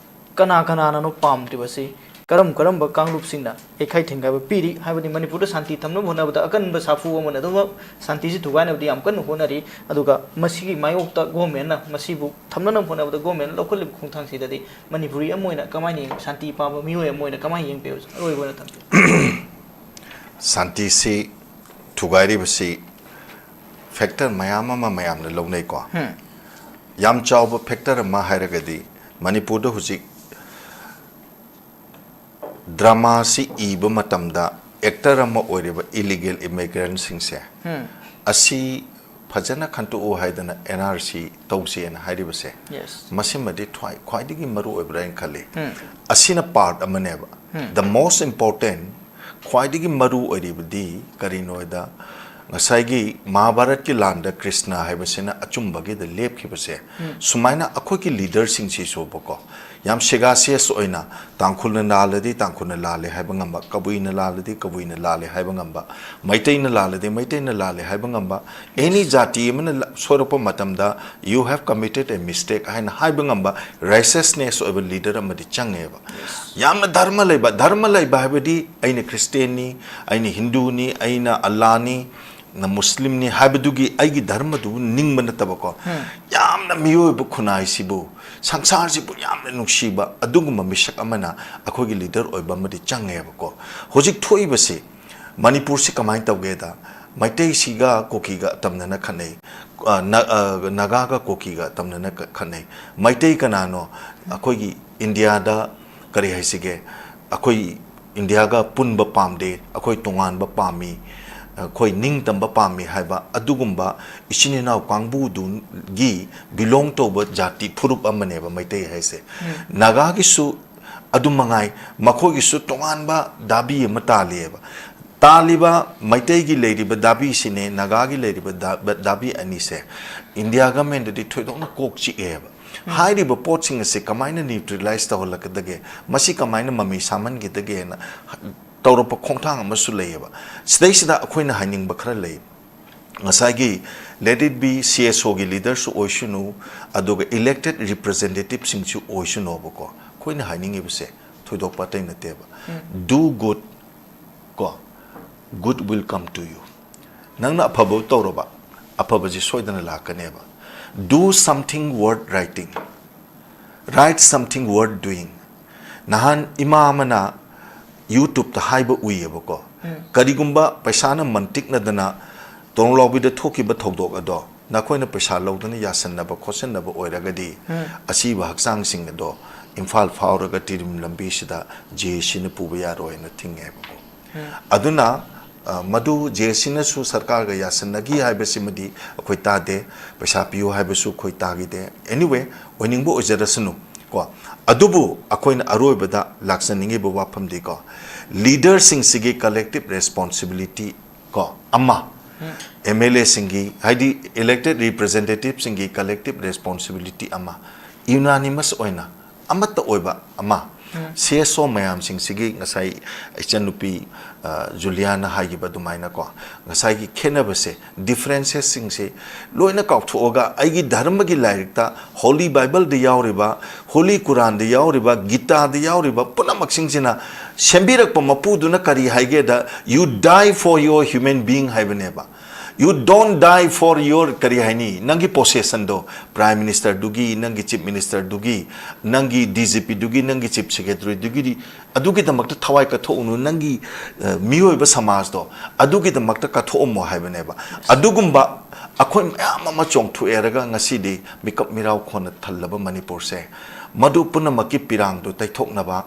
ꯀꯅꯥ ꯀꯅꯥꯅꯅꯣ ꯄꯥꯝꯗ꯭ꯔꯤꯕꯁꯤ? ꯀꯔꯝ ꯀꯔꯝꯕ ꯀꯥꯡꯂꯨꯞꯁꯤꯡꯅ ꯌꯩꯈꯥꯏ ꯊꯤꯟꯒꯥꯏꯕ ꯄꯤꯔꯤ? ꯍꯥꯏꯕꯗꯤ ꯃꯅꯤꯄꯨꯔꯗ ꯁꯥꯟꯇꯤ ꯊꯝꯅꯕ ꯍꯣꯠꯅꯕꯗ ꯑꯀꯟꯕ ꯁꯥꯐꯨ ꯑꯃꯅ ꯑꯗꯨꯝꯃꯛ ꯁꯥꯟꯇꯤꯁꯤ ꯊꯨꯒꯥꯏꯅꯕꯗꯤ ꯌꯥꯝ ꯀꯟꯅ ꯍꯣꯠꯅꯔꯤ꯫ ꯑꯗꯨꯒ ꯃꯁꯤꯒꯤ ꯃꯥꯌꯣꯛꯇ ꯒꯣꯔꯃꯦꯟꯅ ꯃꯁꯤꯕꯨ ꯊꯝꯅꯅꯕ ꯍꯣꯠꯅꯕꯗ ꯒꯣꯔꯃꯦꯟꯅ ꯂꯧꯈꯠꯂꯤꯕ ꯈꯣꯡꯊꯥꯡꯁꯤꯗꯗꯤ ꯃꯅꯤꯄꯨꯔꯤ ꯑꯃ ꯑꯣꯏꯅ ꯀꯃꯥꯏꯅ ꯌꯦꯡ-, ꯁꯥꯟꯇꯤ ꯄꯥꯝꯕ ꯃꯤꯑꯣꯏ ꯑꯃ ꯑꯣꯏꯅ ꯀꯃꯥꯏꯅ ꯌꯦꯡꯕꯤꯕ? ꯑꯔꯣꯏꯕ ꯑꯣꯏꯅ ꯊꯝꯕꯤꯌꯨ꯫ ꯁꯥꯟꯇꯤꯁꯤ ꯊꯨꯒꯥꯏꯔꯤꯕꯁꯤ ꯐꯦꯛꯇꯔ ꯃꯌꯥꯝ ꯑꯃ ꯃꯌꯥꯝꯅ ꯂꯧꯅꯩꯀꯣ꯫ ꯌꯥꯝ ꯆꯥꯎꯕ ꯐꯦꯛꯇꯔ ꯑꯃ ꯍꯥꯏꯔꯒꯗꯤ ꯃꯅꯤꯄꯨꯔꯗ ꯍꯧꯖꯤꯛ ꯗ꯭ꯔꯃꯥꯁꯤ ꯏꯕ ꯃꯇꯝꯗ ꯑꯦꯛꯇꯔ ꯑꯃ ꯑꯣꯏꯔꯤꯕ ꯏꯂꯤꯒꯦꯜ ꯏꯃꯤꯒ꯭ꯔꯦꯟꯁꯤꯡꯁꯦ ꯑꯁꯤ ꯐꯖꯅ ꯈꯟꯇꯣꯛꯎ ꯍꯥꯏꯗꯅ ꯑꯦꯟ ꯑꯥꯔ ꯁꯤ ꯇꯧꯁꯦꯅ ꯍꯥꯏꯔꯤꯕꯁꯦ, Yes. ꯃꯁꯤꯃꯗꯤ ꯊ꯭ꯋꯥꯏ-, ꯈ꯭ꯋꯥꯏꯗꯒꯤ ꯃꯔꯨ ꯑꯣꯏꯕ꯭ꯔꯥ ꯍꯥꯏꯅ ꯈꯜꯂꯤ꯫ ꯑꯁꯤꯅ ꯄꯥꯔꯠ ꯑꯃꯅꯦꯕ꯫ The most important, ꯈ꯭ꯋꯥꯏꯗꯒꯤ ꯃꯔꯨ ꯑꯣꯏꯔꯤꯕꯗꯤ ꯀꯔꯤꯅꯣ ꯍꯥꯏꯗ, ꯉꯁꯥꯏꯒꯤ ꯃꯍꯥꯚꯥꯔꯠꯀꯤ ꯂꯥꯟꯗ ꯀ꯭ꯔꯤꯁꯅ ꯍꯥꯏꯕꯁꯤꯅ ꯑꯆꯨꯝꯕꯒꯤꯗ ꯂꯦꯞꯈꯤꯕꯁꯦ, ꯁꯨꯃꯥꯏꯅ ꯑꯩꯈꯣꯏꯒꯤ ꯂꯤꯗꯔꯁꯤꯡꯁꯤꯁꯨꯕꯀꯣ, ꯌꯥꯝ ꯁꯦꯒꯥꯁꯤꯌꯁ ꯑꯣꯏꯅ ꯇꯥꯡꯈꯨꯜꯅ ꯂꯥꯜꯂꯗꯤ ꯇꯥꯡꯈꯨꯜꯅ ꯂꯥꯜꯂꯦ ꯍꯥꯏꯕ ꯉꯝꯕ, ꯀꯕꯨꯏꯅ ꯂꯥꯜꯂꯗꯤ ꯀꯕꯨꯏꯅ ꯂꯥꯜꯂꯦ ꯍꯥꯏꯕ ꯉꯝꯕ, ꯃꯩꯇꯩꯅ ꯂꯥꯜꯂꯗꯤ ꯃꯩꯇꯩꯅ ꯂꯥꯜꯂꯦ ꯍꯥꯏꯕ ꯉꯝꯕ, ꯑꯦꯅꯤ ꯖꯥꯇꯤ ꯑꯃꯅ ꯂ-, ꯁꯣꯏꯔꯛꯄ ꯃꯇꯝꯗ "You have committed a mistake" ꯍꯥꯏꯅ ꯍꯥꯏꯕ ꯉꯝꯕ ꯔꯥꯏꯁꯁꯅꯦꯁ ꯑꯣꯏꯕ ꯂꯤꯗꯔ ꯑꯃꯗꯤ ꯆꯪꯉꯦꯕ꯫ ꯌꯥꯝꯅ ꯙꯔꯃ ꯂꯩꯕ, ꯙꯔꯃ ꯂꯩꯕ ꯍꯥꯏꯕꯗꯤ ꯑꯩꯅ ꯈ꯭ꯔꯤꯁꯇꯦꯟꯅꯤ, ꯑꯩꯅ ꯍꯤꯟꯗꯨꯅꯤ, ꯑꯩꯅ ꯑꯜꯂꯥꯅꯤ, ꯅ ꯃꯨꯁꯂꯤꯝꯅꯤ ꯍꯥꯏꯕꯗꯨꯒꯤ ꯑꯩꯒꯤ ꯙꯔꯃꯗꯨꯕꯨ ꯅꯤꯡꯕ ꯅꯠꯇꯕꯀꯣ, ꯌꯥꯝꯅ ꯃꯤꯑꯣꯏꯕ ꯈꯨꯟꯅꯥꯏꯁꯤꯕꯨ, ꯁꯪꯁꯥꯔꯁꯤꯕꯨ ꯌꯥꯝꯅ ꯅꯨꯡꯁꯤꯕ ꯑꯗꯨꯒꯨꯝꯕ ꯃꯤꯁꯛ ꯑꯃꯅ ꯑꯩꯈꯣꯏꯒꯤ ꯂꯤꯗꯔ ꯑꯣꯏꯕ ꯑꯃꯗꯤ ꯆꯪꯉꯦꯕꯀꯣ꯫ ꯍꯧꯖꯤꯛ ꯊꯣꯛꯏꯕꯁꯤ ꯃꯅꯤꯄꯨꯔꯁꯤ ꯀꯃꯥꯏꯅ ꯇꯧꯒꯦꯗ, ꯃꯩꯇꯩꯁꯤꯒ ꯀꯨꯀꯤꯒ ꯇꯝꯅꯅ ꯈꯠꯅꯩ, ꯑ, ꯅ-, ꯑ, ꯅꯥꯒꯥꯒ ꯀꯨꯀꯤꯒ ꯇꯝꯅꯅ ꯈ-, ꯈꯠꯅꯩ꯫ ꯃꯩꯇꯩ ꯀꯅꯥꯅꯣ? ꯑꯩꯈꯣꯏꯒꯤ ꯏꯟꯗꯤꯌꯥꯗ ꯀꯔꯤ ꯍꯥꯏꯁꯤꯒꯦ, ꯑꯩꯈꯣꯏ ꯏꯟꯗꯤꯌꯥꯒ ꯄꯨꯟꯕ ꯄꯥꯝꯗꯦ, ꯑꯩꯈꯣꯏ ꯇꯣꯉꯥꯟꯕ ꯄꯥꯝꯃꯤ, ꯑꯩꯈꯣꯏ ꯅꯤꯡꯇꯝꯕ ꯄꯥꯝꯃꯤ ꯍꯥꯏꯕ ꯑꯗꯨꯒꯨꯝꯕ ꯏꯆꯤꯟ ꯏꯅꯥꯎ ꯀꯥꯡꯕꯨꯗꯨꯒꯤ ꯕꯤꯂꯣꯡ ꯇꯧꯕ ꯖꯥꯇꯤ ꯐꯨꯔꯨꯞ ꯑꯃꯅꯦꯕ ꯃꯩꯇꯩ ꯍꯥꯏꯁꯦ꯫ ꯅꯥꯒꯥꯒꯤꯁꯨ ꯑꯗꯨ ꯃꯉꯥꯏ, ꯃꯈꯣꯏꯒꯤꯁꯨ ꯇꯣꯉꯥꯟꯕ ꯗꯥꯕꯤ ꯑꯃ ꯇꯥꯜꯂꯤꯑꯕ꯫ ꯇꯥꯜꯂꯤꯕ ꯃꯩꯇꯩꯒꯤ ꯂꯩꯔꯤꯕ ꯗꯥꯕꯤꯁꯤꯅꯦ, ꯅꯥꯒꯥꯒꯤ ꯂꯩꯔꯤꯕ ꯗꯥ-, ꯗꯥꯕꯤ ꯑꯅꯤꯁꯦ ꯏꯟꯗꯤꯌꯥ ꯒꯃꯦꯟꯗꯗꯤ ꯊꯣꯏꯗꯣꯛꯅ ꯀꯣꯛ ꯆꯤꯛꯑꯦꯕ꯫ ꯍꯥꯏꯔꯤꯕ ꯄꯣꯠꯁꯤꯡ ꯑꯁꯤ ꯀꯃꯥꯏꯅ ꯅ꯭ꯌꯨꯇ꯭ꯔꯤꯂꯥꯏꯁ ꯇꯧꯍꯜꯂꯛꯀꯗꯒꯦ, ꯃꯁꯤ ꯀꯃꯥꯏꯅ ꯃꯃꯤ ꯁꯥꯝꯍꯟꯈꯤꯗꯒꯦꯅ ꯇꯧꯔꯛꯄ ꯈꯣꯡꯊꯥꯡ ꯑꯃꯁꯨ ꯂꯩꯌꯦꯕ꯫ ꯁꯤꯗꯩꯁꯤꯗ ꯑꯩꯈꯣꯏꯅ ꯍꯥꯏꯅꯤꯡꯕ ꯈꯔ ꯂꯩ꯫ ꯉꯁꯥꯏꯒꯤ let it be C S O ꯒꯤ leaderꯁꯨ ꯑꯣꯏꯁꯅꯨ, ꯑꯗꯨꯒ elected representativeꯁꯤꯡꯁꯨ ꯑꯣꯏꯁꯅꯣꯕꯀꯣ, ꯑꯩꯈꯣꯏꯅ ꯍꯥꯏꯅꯤꯡꯉꯤꯕꯁꯦ ꯊꯣꯏꯗꯣꯛꯄ ꯑꯇꯩ ꯅꯠꯇꯦꯕ꯫ Do good, ꯀꯣ, good will come to you. ꯅꯪꯅ ꯑꯐꯕ ꯇꯧꯔꯕ, ꯑꯐꯕꯁꯤ ꯁꯣꯏꯗꯅ ꯂꯥꯛꯀꯅꯦꯕ꯫ Do something worth writing, write something worth doing. ꯅꯍꯥꯟ ꯏꯃꯥ ꯑꯃꯅ YouTubeꯇ ꯍꯥꯏꯕ ꯎꯏꯌꯦꯕꯀꯣ, ꯀꯔꯤꯒꯨꯝꯕ ꯄꯩꯁꯥꯅ ꯃꯟꯇꯤꯛꯅꯗꯅ ꯇꯣꯔꯣꯡꯂꯥꯎꯕꯤꯗ ꯊꯣꯛꯈꯤꯕ ꯊꯧꯗꯣꯛ ꯑꯗꯣ ꯅꯈꯣꯏꯅ ꯄꯩꯁꯥ ꯂꯧꯗꯅ ꯌꯥꯁꯟꯅꯕ ꯈꯣꯠꯆꯟꯅꯕ ꯑꯣꯏꯔꯒꯗꯤ, ꯑꯁꯤꯕ ꯍꯛꯆꯥꯡꯁꯤꯡ ꯑꯗꯣ ꯏꯝꯐꯥꯜ ꯐꯥꯎꯔꯒ ꯇꯤꯔꯤꯝ ꯂꯝꯕꯤꯁꯤꯗ J C ꯅ ꯄꯨꯕ ꯌꯥꯔꯣꯏꯅ ꯊꯤꯡꯉꯦꯕꯀꯣ꯫ ꯑꯗꯨꯅ, ꯑ, ꯃꯗꯨ J C ꯅꯁꯨ ꯁꯔꯀꯥꯔꯒ ꯌꯥꯁꯟꯅꯈꯤ ꯍꯥꯏꯕꯁꯤꯃꯗꯤ ꯑꯩꯈꯣꯏ ꯇꯥꯗꯦ, ꯄꯩꯁꯥ ꯄꯤꯌꯨ ꯍꯥꯏꯕꯁꯨ ꯑꯩꯈꯣꯏ ꯇꯥꯈꯤꯗꯦ꯫ Anyway, ꯑꯣꯏꯅꯤꯡꯕ ꯑꯣꯏꯖꯔꯁꯅꯨ ꯀꯣ꯫ ꯑꯗꯨꯕꯨ ꯑꯩꯈꯣꯏꯅ ꯑꯔꯣꯏꯕꯗ ꯂꯥꯛꯆꯅꯤꯡꯉꯤꯕ ꯋꯥꯐꯝꯗꯤꯀꯣ, leaderꯁꯤꯡꯁꯤꯒꯤ collective responsibility ꯀꯣ ꯑꯃ, M L A ꯁꯤꯡꯒꯤ, ꯍꯥꯏꯗꯤ elected representativeꯁꯤꯡꯒꯤ collective responsibility ꯑꯃ, unanimous ꯑꯣꯏꯅ ꯑꯃꯠꯇ ꯑꯣꯏꯕ ꯑꯃ, C S O ꯃꯌꯥꯝꯁꯤꯡꯁꯤꯒꯤ ꯉꯁꯥꯏ ꯏꯆꯟꯅꯨꯄꯤ, ꯑ, ꯖꯨꯂꯤꯌꯥꯅ ꯍꯥꯏꯈꯤꯕ ꯑꯗꯨꯃꯥꯏꯅꯀꯣ, ꯉꯁꯥꯏꯒꯤ ꯈꯦꯠꯅꯕꯁꯦ, differences ꯁꯤꯡꯁꯦ ꯂꯣꯏꯅ ꯀꯥꯎꯊꯣꯛꯑꯒ ꯑꯩꯒꯤ ꯙꯔꯃꯒꯤ ꯂꯥꯏꯔꯤꯛꯇ, Holy Bibleꯗ ꯌꯥꯎꯔꯤꯕ, Holy Quranꯗ ꯌꯥꯎꯔꯤꯕ, ꯒꯤꯇꯥꯗ ꯌꯥꯎꯔꯤꯕ ꯄꯨꯝꯅꯃꯛꯁꯤꯡꯁꯤꯅ ꯁꯦꯝꯕꯤꯔꯛꯄ ꯃꯄꯨꯗꯨꯅ ꯀꯔꯤ ꯍꯥꯏꯒꯦꯗ, "You die for your human being" ꯍꯥꯏꯕꯅꯦꯕ꯫ "You don't die for your" ꯀꯔꯤ ꯍꯥꯏꯅꯤ, ꯅꯪꯒꯤ possessionꯗꯣ, Prime Ministerꯗꯨꯒꯤ, ꯅꯪꯒꯤ Chief Ministerꯗꯨꯒꯤ, ꯅꯪꯒꯤ D G Pꯗꯨꯒꯤ, ꯅꯪꯒꯤ Chief Secretaryꯗꯨꯒꯤꯗꯤ, ꯑꯗꯨꯒꯤꯗꯃꯛꯇ ꯊꯋꯥꯏ ꯀꯠꯊꯣꯛꯎꯅꯨ, ꯅꯪꯒꯤ, ꯑ, ꯃꯤꯑꯣꯏꯕ ꯁꯃꯥꯖꯗꯣ ꯑꯗꯨꯒꯤꯗꯃꯛꯇ ꯀꯠꯊꯣꯛꯑꯝꯃꯣ ꯍꯥꯏꯕꯅꯦꯕ꯫ ꯑꯗꯨꯒꯨꯝꯕ ꯑꯩꯈꯣꯏ ꯃꯌꯥꯝ ꯑꯃ ꯆꯣꯡꯊꯣꯛꯑꯦꯔꯒ ꯉꯁꯤꯗꯤ ꯃꯤꯀꯞ ꯃꯤꯔꯥꯎ ꯈꯣꯟꯅ ꯊꯜꯂꯕ ꯃꯅꯤꯄꯨꯔꯁꯦ, ꯃꯗꯨ ꯄꯨꯝꯅꯃꯛꯀꯤ ꯄꯤꯔꯥꯡꯗꯨ ꯇꯩꯊꯣꯛꯅꯕ,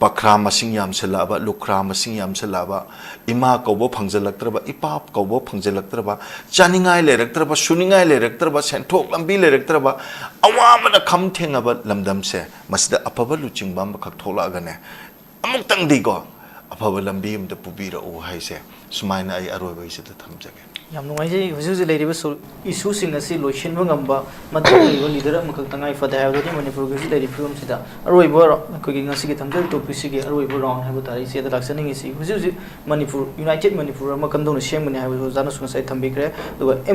ꯄꯈ꯭ꯔꯥ ꯃꯁꯤꯡ ꯌꯥꯝꯁꯤꯜꯂꯛꯑꯕ, ꯂꯨꯈ꯭ꯔꯥ ꯃꯁꯤꯡ ꯌꯥꯝꯁꯤꯜꯂꯛꯑꯕ, ꯏꯃꯥ ꯀꯧꯕ ꯐꯪꯖꯜꯂꯛꯇ꯭ꯔꯕ, ꯏꯄꯥ ꯀꯧꯕ ꯐꯪꯖꯜꯂꯛꯇ꯭ꯔꯕ, ꯆꯥꯅꯤꯡꯉꯥꯏ ꯂꯩꯔꯛꯇ꯭ꯔꯕ, ꯁꯨꯅꯤꯡꯉꯥꯏ ꯂꯩꯔꯛꯇ꯭ꯔꯕ, ꯁꯦꯟꯊꯣꯛ ꯂꯝꯕꯤ ꯂꯩꯔꯛꯇ꯭ꯔꯕ, ꯑꯋꯥꯕꯅ ꯈꯝ ꯊꯦꯡꯉꯕ ꯂꯝꯗꯝꯁꯦ, ꯃꯁꯤꯗ ꯑꯐꯕ ꯂꯨꯆꯤꯡꯕ ꯑꯃꯈꯛ ꯊꯣꯛꯂꯛꯑꯒꯅꯦ, ꯑꯃꯨꯛꯇꯪꯗꯤꯀꯣ, ꯑꯐꯕ ꯂꯝꯕꯤ ꯑꯃꯗ ꯄꯨꯕꯤꯔꯛꯎ ꯍꯥꯏꯁꯦ, ꯁꯨꯃꯥꯏꯅ ꯑꯩ ꯑꯔꯣꯏꯕꯒꯤꯁꯤꯗ ꯊꯝꯖꯒꯦ꯫ ꯌꯥꯝ ꯅꯨꯡꯉꯥꯏꯖꯩ꯫ ꯍꯧꯖꯤꯛ ꯍꯧꯖꯤꯛ ꯂꯩꯔꯤꯕ ꯁꯣ- ꯏꯁꯨꯁꯤꯡ ꯑꯁꯤ ꯂꯣꯏꯁꯤꯟꯕ ꯉꯝꯕ, ꯃꯊꯛ ꯂꯩꯕ ꯂꯤꯗꯔ ꯑꯃꯈꯛ ꯇꯉꯥꯏ ꯐꯗꯦ ꯍꯥꯏꯕꯗꯨꯗꯤ ꯃꯅꯤꯄꯨꯔꯒꯤ ꯍꯧꯖꯤꯛ ꯂꯩꯔꯤꯕ ꯐꯤꯕꯝꯁꯤꯗ ꯑꯔꯣꯏꯕ ꯔꯥꯎ-, ꯑꯩꯈꯣꯏꯒꯤ ꯉꯁꯤꯒꯤ ꯊꯝꯖꯔꯤꯕ ꯇꯣꯄꯤꯛꯁꯤꯒꯤ ꯑꯔꯣꯏꯕ ꯔꯥꯎꯟ ꯍꯥꯏꯕ ꯇꯥꯔꯦ꯫ ꯏꯆꯦꯗ ꯂꯥꯛꯆꯅꯤꯡꯉꯤꯁꯤ, ꯍꯧꯖꯤꯛ ꯍꯧꯖꯤꯛ ꯃꯅꯤꯄꯨꯔ, ꯌꯨꯅꯥꯏꯇꯦꯠ ꯃꯅꯤꯄꯨꯔ ꯑꯃ ꯀꯝꯗꯧꯅ ꯁꯦꯝꯒꯅꯤ ꯍꯥꯏꯕꯁꯨ ꯑꯣꯖꯥꯅꯁꯨ ꯉꯁꯥꯏ ꯊꯝꯕꯤꯈ꯭ꯔꯦ꯫ ꯑꯗꯨꯒ